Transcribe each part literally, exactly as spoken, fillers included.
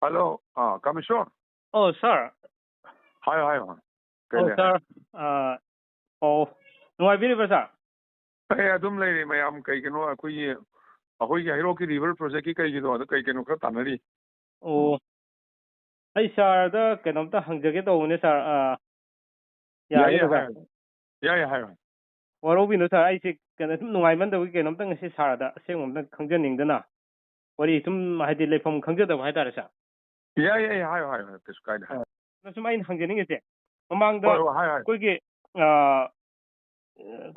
Hello, ꯑꯥ, ꯀꯃꯤꯁꯣꯔ꯫ ꯑꯣ, ꯁꯥꯔ꯫ ꯍꯥꯏꯌꯣ, ꯍꯥꯏꯌꯣ꯫ ꯀꯩ ꯑꯣ, ꯂꯩꯔꯦ? ꯁꯥꯔ꯫ ꯑꯥ, ꯑꯣ, ꯅꯨꯡꯉꯥꯏꯕꯤꯔꯤꯕ꯭ꯔꯥ, ꯁꯥꯔ? ꯑꯩ ꯑꯗꯨꯝ ꯂꯩꯔꯤ ꯃꯌꯥꯝ꯫ ꯀꯩ ꯀꯩꯅꯣ ꯑꯩꯈꯣꯏꯒꯤ, ꯑꯩꯈꯣꯏꯒꯤ ꯍꯩꯔꯣꯛꯀꯤ river projectꯀꯤ ꯀꯩꯒꯤꯗꯣ ꯑꯗꯨ ꯀꯩ ꯀꯩꯅꯣ ꯈꯔ ꯇꯥꯟꯅꯔꯤ꯫ ꯑꯣ, ꯑꯩ ꯁꯥꯔꯗ ꯀꯩꯅꯣꯝꯇ ꯍꯪꯖꯒꯦ ꯇꯧꯕꯅꯦ, ꯁꯥꯔ꯫ ꯑꯥ, ꯌꯥꯏꯌꯦ, ꯌꯥꯒꯗ꯭ꯔꯥ, ꯁꯥꯔ? ꯍꯥꯏꯌꯣ꯫ ꯌꯥꯏꯌꯦ, ꯍꯥꯏꯌꯣ꯫ ꯋꯥꯔꯧꯕꯤꯅꯨ, ꯁꯥꯔ, ꯑꯩꯁꯦ ꯀꯩꯅꯣ ꯁꯨꯝ ꯅꯨꯡꯉꯥꯏꯃꯟꯗꯕꯒꯤ ꯀꯩꯅꯣꯝꯇ ꯉꯁꯤ ꯁꯥꯔꯗ ꯑꯁꯦꯡꯕ ꯑꯝꯇ ꯈꯪꯖꯅꯤꯡꯗꯅ, ꯋꯥꯔꯤ ꯁꯨꯝ ꯍꯥꯏꯗꯤ ꯂꯩꯐꯝ ꯈꯪꯖꯗꯕ ꯍꯥꯏꯇꯥꯔꯦ, ꯁꯥꯔ꯫ ꯌꯥꯏ, ꯌꯥꯏ, ꯍꯥꯏꯌꯣ, ꯍꯥꯏꯌꯣ, ꯀꯩꯁꯨ ꯀꯥꯏꯗꯦ, ꯍꯥꯏꯌꯣ꯫ ꯑꯗꯣ ꯁꯨꯝ ꯑꯩꯅ ꯍꯪꯖꯅꯤꯡꯉꯤꯁꯦ, ꯃꯃꯥꯡꯗ ꯍꯣꯏ, ꯍꯣꯏ, ꯍꯥꯏꯌꯣ, ꯍꯥꯏꯌꯣ꯫ ꯑꯩꯈꯣꯏꯒꯤ, ꯑꯥ,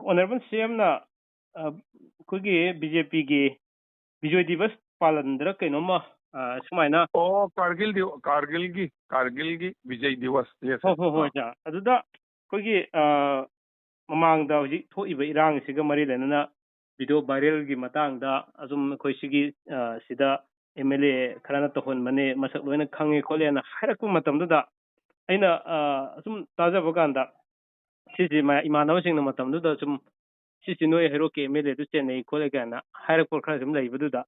Honourable CMꯅ, ꯑꯥ, ꯑꯩꯈꯣꯏꯒꯤ BJPꯒꯤ ꯕꯤꯖꯣꯏ ꯗꯤꯕꯁ ꯄꯥꯂꯟꯗꯔ ꯀꯩꯅꯣꯝꯃ, ꯑꯥ, ꯁꯨꯃꯥꯏꯅ꯫ ꯑꯣ, ꯀꯥꯔꯒꯤꯜ ꯗꯤ-, ꯀꯥꯔꯒꯤꯜꯒꯤ, ꯀꯥꯔꯒꯤꯜꯒꯤ ꯕꯤꯖꯩ ꯗꯤꯋꯁ꯫ Yes, ꯍꯣꯏ, yes. ꯍꯣꯏ, ꯍꯣꯏ, ꯑꯥ꯫ ꯁꯥꯔ꯫ ꯑꯗꯨꯗ ꯑꯩꯈꯣꯏꯒꯤ, ꯑꯥ, ꯃꯃꯥꯡꯗ ꯍꯧꯖꯤꯛ ꯊꯣꯛꯏꯕ ꯏꯔꯥꯡꯁꯤꯒ ꯃꯔꯤ ꯂꯩꯅꯅ video viralꯒꯤ ꯃꯇꯥꯡꯗ ꯑꯗꯨꯝ ꯑꯩꯈꯣꯏ ꯁꯤꯒꯤ, ꯑꯥ, ꯁꯤꯗ MLA ꯈꯔꯅ ꯇꯧꯍꯟꯕꯅꯦ, ꯃꯁꯛ ꯂꯣꯏꯅ ꯈꯪꯉꯦ ꯈꯣꯠꯂꯦꯅ ꯍꯥꯏꯔꯛꯄ ꯃꯇꯝꯗꯨꯗ ꯑꯩꯅ, ꯑꯥ, ꯑꯁꯨꯝ ꯇꯥꯖꯕ ꯀꯥꯟꯗ ꯁꯤꯁꯤ ꯃ-, ꯏꯃꯥꯟꯅꯕꯁꯤꯡꯅ ꯃꯇꯝꯗꯨꯗ ꯁꯨꯝ ꯁꯤꯁꯤ ꯅꯣꯏ ꯍꯩꯔꯣꯛꯀꯤ MLAꯗꯨ ꯆꯦꯟꯅꯩ ꯈꯣꯠꯂꯦ ꯀꯥꯏꯅ ꯍꯥꯏꯔꯛꯄ ꯈꯔ ꯁꯨꯝ ꯂꯩꯕꯗꯨꯗ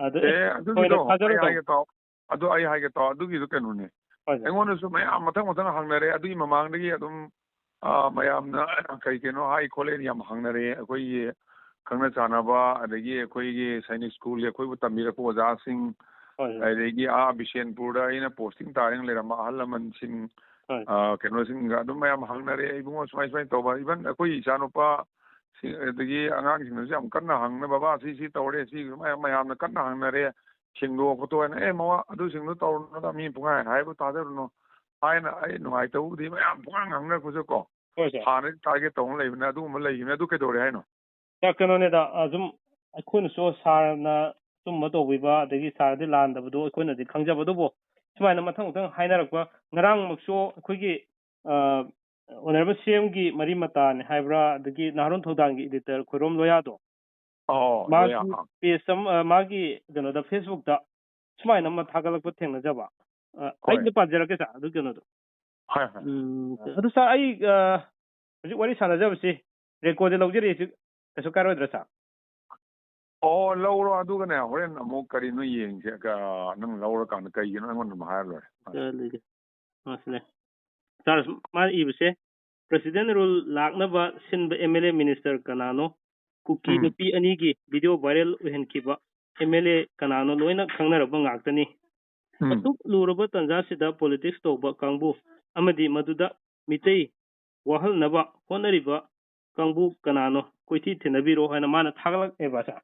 ꯑꯗꯨ ꯑꯦ, ꯑꯦ, ꯊꯣꯏꯅ ꯑꯗꯨꯒꯤꯗꯣ ꯑꯩ ꯊꯥꯖꯔꯨꯗꯧ꯫ ꯍꯥꯏꯒꯦ ꯇꯥꯎ, ꯑꯗꯨ ꯑꯩ ꯍꯥꯏꯒꯦ ꯇꯥꯎ, ꯑꯗꯨꯒꯤꯗꯣ ꯀꯩꯅꯣꯅꯦ꯫ ꯍꯣꯏ, ꯁꯥꯔ꯫ ꯑꯩꯉꯣꯟꯗꯁꯨ ꯃꯌꯥꯝ ꯃꯊꯪ ꯃꯊꯪ ꯍꯪꯅꯔꯦ꯫ ꯑꯗꯨꯒꯤ ꯃꯃꯥꯡꯗꯒꯤ ꯑꯗꯨꯝ, ꯑꯥ, ꯃꯌꯥꯝꯅ ꯀꯩ ꯀꯩꯅꯣ ꯍꯥꯏ ꯈꯣꯠꯂꯦꯅ ꯌꯥꯝ ꯍꯪꯅꯔꯦ꯫ ꯑꯩꯈꯣꯏꯒꯤ ꯈꯪꯅ ꯆꯥꯟꯅꯕ, ꯑꯗꯒꯤ ꯑꯩꯈꯣꯏꯒꯤ ꯁꯥꯏꯅꯤꯛ ꯁ꯭ꯀꯨꯜꯒꯤ ꯑꯩꯈꯣꯏꯕꯨ ꯇꯝꯕꯤꯔꯛꯄ ꯑꯣꯖꯥꯁꯤꯡ, ꯍꯣꯏ, ꯁꯥꯔ꯫ ꯑꯗꯒꯤ ꯑꯥ ꯕꯤꯁꯦꯟꯄꯨꯔꯗ ꯑꯩꯅ posting ꯇꯥꯔꯤꯉꯩ ꯂꯩꯔꯝꯕ ꯑꯍꯜ ꯂꯃꯟꯁꯤꯡ, ꯍꯣꯏ꯫ ꯑꯥ, ꯀꯩꯅꯣꯁꯤꯡꯒ ꯑꯗꯨꯝ ꯃꯌꯥꯝ ꯍꯪꯅꯔꯦ, "ꯏꯕꯨꯡꯉꯣ, ꯁꯨꯃꯥꯏ ꯁꯨꯃꯥꯏꯅ ꯇꯧꯕ", even ꯑꯩꯈꯣꯏ ꯏꯆꯥꯅꯨꯄꯥ ꯁꯤ-, ꯑꯗꯒꯤ ꯑꯉꯥꯡꯁꯤꯡꯅꯁꯨ ꯌꯥꯝ ꯀꯟꯅ ꯍꯪꯅ, "ꯕꯕꯥ, ꯁꯤ ꯁꯤ ꯇꯧꯔꯦ", ꯁꯤ ꯃꯌꯥꯝ, ꯃꯌꯥꯝꯅ ꯀꯟꯅ ꯍꯪꯅꯔꯦ, "ꯁꯦꯡꯗꯣꯛꯑꯣ ꯈꯣꯠꯇꯣꯛꯑꯣ" ꯍꯥꯏꯅ꯫ "ꯑꯦ, ꯃꯋꯥ, ꯑꯗꯨꯁꯤꯡꯗꯣ ꯇꯧꯔꯨꯅꯨꯗ, ꯃꯤ ꯄꯨꯡꯍꯥꯏ ꯍꯥꯏꯕ ꯇꯥꯖꯔꯨꯅꯨ" ꯍꯥꯏꯅ ꯑꯩ ꯅꯨꯡꯉꯥꯏꯇꯕꯕꯨꯗꯤ ꯃꯌꯥꯝ ꯄꯨꯡꯍꯪ ꯍꯪꯅꯔꯛꯄꯁꯨ ꯀꯣ, ꯍꯣꯏ, ꯁꯥꯔ꯫ ꯍꯥꯟꯅꯗꯤ target ꯇꯧꯅ ꯂꯩꯕꯅꯦ, ꯑꯗꯨꯒꯨꯝꯕ ꯂꯩꯈꯤꯕꯅꯦ꯫ ꯑꯗꯨ ꯀꯩꯗꯧꯔꯦ ꯍꯥꯏꯅꯣ? ꯁꯥꯔ, ꯀꯩꯅꯣꯅꯦꯗ, ꯑ, ꯁꯨꯝ ꯑꯩꯈꯣꯏꯅꯁꯨ ꯁꯥꯔꯅ ꯑꯆꯨꯝꯕ ꯇꯧꯕꯤꯕ, ꯑꯗꯒꯤ ꯁꯥꯔꯗꯤ ꯂꯥꯟꯗꯕꯗꯣ ꯑꯩꯈꯣꯏꯅꯗꯤ ꯈꯪꯖꯕ, ꯑꯗꯨꯕꯨ ꯁꯨꯃꯥꯏꯅ ꯃꯊꯪ ꯃꯊꯪ ꯍꯥꯏꯅꯔꯛꯄ, ꯉꯔꯥꯡꯃꯛꯁꯨ ꯑꯩꯈꯣꯏꯒꯤ, ꯑ, Honourable CMꯒꯤ ꯃꯔꯤ ꯃꯇꯥꯅꯦ ꯍꯥꯏꯕ꯭ꯔꯥ, ꯑꯗꯒꯤ ꯅꯍꯥꯔꯣꯟ ꯊꯧꯗꯥꯡꯒꯤ editor ꯈꯣꯏꯔꯣꯝ ꯂꯣꯌꯥꯗꯣ, ꯑꯣ, ꯃꯥꯒꯤ ꯂꯣꯌꯥ, ꯑꯥ꯫ Page ꯑꯃ, ꯑ, ꯃꯥꯒꯤ ꯀꯩꯅꯣꯗ, Facebookꯇ ꯁꯨꯃꯥꯏꯅ ꯑꯃ ꯊꯥꯒꯠꯂꯛꯄ ꯊꯦꯡꯅꯖꯕ꯫ ꯑ, ꯑꯩ ꯍꯣꯏ꯫ ꯑꯝꯇ ꯄꯥꯖꯔꯛꯀꯦ, ꯁꯥꯔ, ꯑꯗꯨ ꯀꯩꯅꯣꯗꯣ꯫ ꯍꯣꯏ, ꯍꯣꯏ꯫ ꯎꯝ, ꯑꯗꯨ ꯁꯥꯔ, ꯑꯩ, ꯑ, ꯍꯧꯖꯤꯛ ꯋꯥꯔꯤ ꯁꯥꯟꯅꯖꯕꯁꯤ recordꯗ ꯂꯧꯖꯔꯤꯁꯤ ꯀꯩꯁꯨ ꯀꯥꯏꯔꯣꯏꯗ꯭ꯔꯥ, ꯁꯥꯔ? ꯑꯣ, ꯂꯧꯔꯣ, ꯑꯗꯨꯒꯅꯦ ꯍꯣꯔꯦꯟ ꯑꯃꯨꯛ ꯀꯔꯤꯅꯣ ꯌꯦꯡꯁꯦ꯫ ꯀ-, ꯅꯪ ꯂꯧꯔꯀꯥꯟꯗ ꯀꯩꯒꯤꯅꯣ ꯑꯩꯉꯣꯟꯗ ꯑꯃꯨꯛ ꯍꯥꯏꯔ ꯂꯣꯏꯔꯦ꯫ ꯆꯠꯂꯒꯦ꯫ ꯑꯣ, ꯁꯤꯅꯦ꯫ ꯁꯥꯔ, ꯃꯥꯅ ꯏꯕꯁꯦ, "President rule ꯂꯥꯛꯅꯕ ꯁꯤꯟꯕ M L A minister ꯀꯅꯥꯅꯣ? ꯀꯨꯀꯤ ꯎꯝ꯫ ꯅꯨꯄꯤ ꯑꯅꯤꯒꯤ video viral ꯑꯣꯏꯍꯟꯈꯤꯕ M L A ꯀꯅꯥꯅꯣ? ꯂꯣꯏꯅ ꯈꯪꯅꯔꯕ ꯉꯥꯛꯇꯅꯤ꯫ ꯎꯝ꯫ ꯑꯁꯨꯛ ꯂꯨꯔꯕ ꯇꯥꯟꯖꯥꯁꯤꯗ politics ꯇꯧꯕ ꯀꯥꯡꯕꯨ ꯑꯃꯗꯤ ꯃꯗꯨꯗ ꯃꯤꯇꯩ ꯋꯥꯍꯜꯅꯕ ꯍꯣꯠꯅꯔꯤꯕ ꯀꯥꯡꯕꯨ ꯀꯅꯥꯅꯣ? ꯀꯣꯏꯊꯤ ꯊꯤꯅꯕꯤꯔꯣ" ꯍꯥꯏꯅ ꯃꯥꯅ ꯊꯥꯒꯠꯂꯛꯑꯦꯕ, ꯁꯥꯔ꯫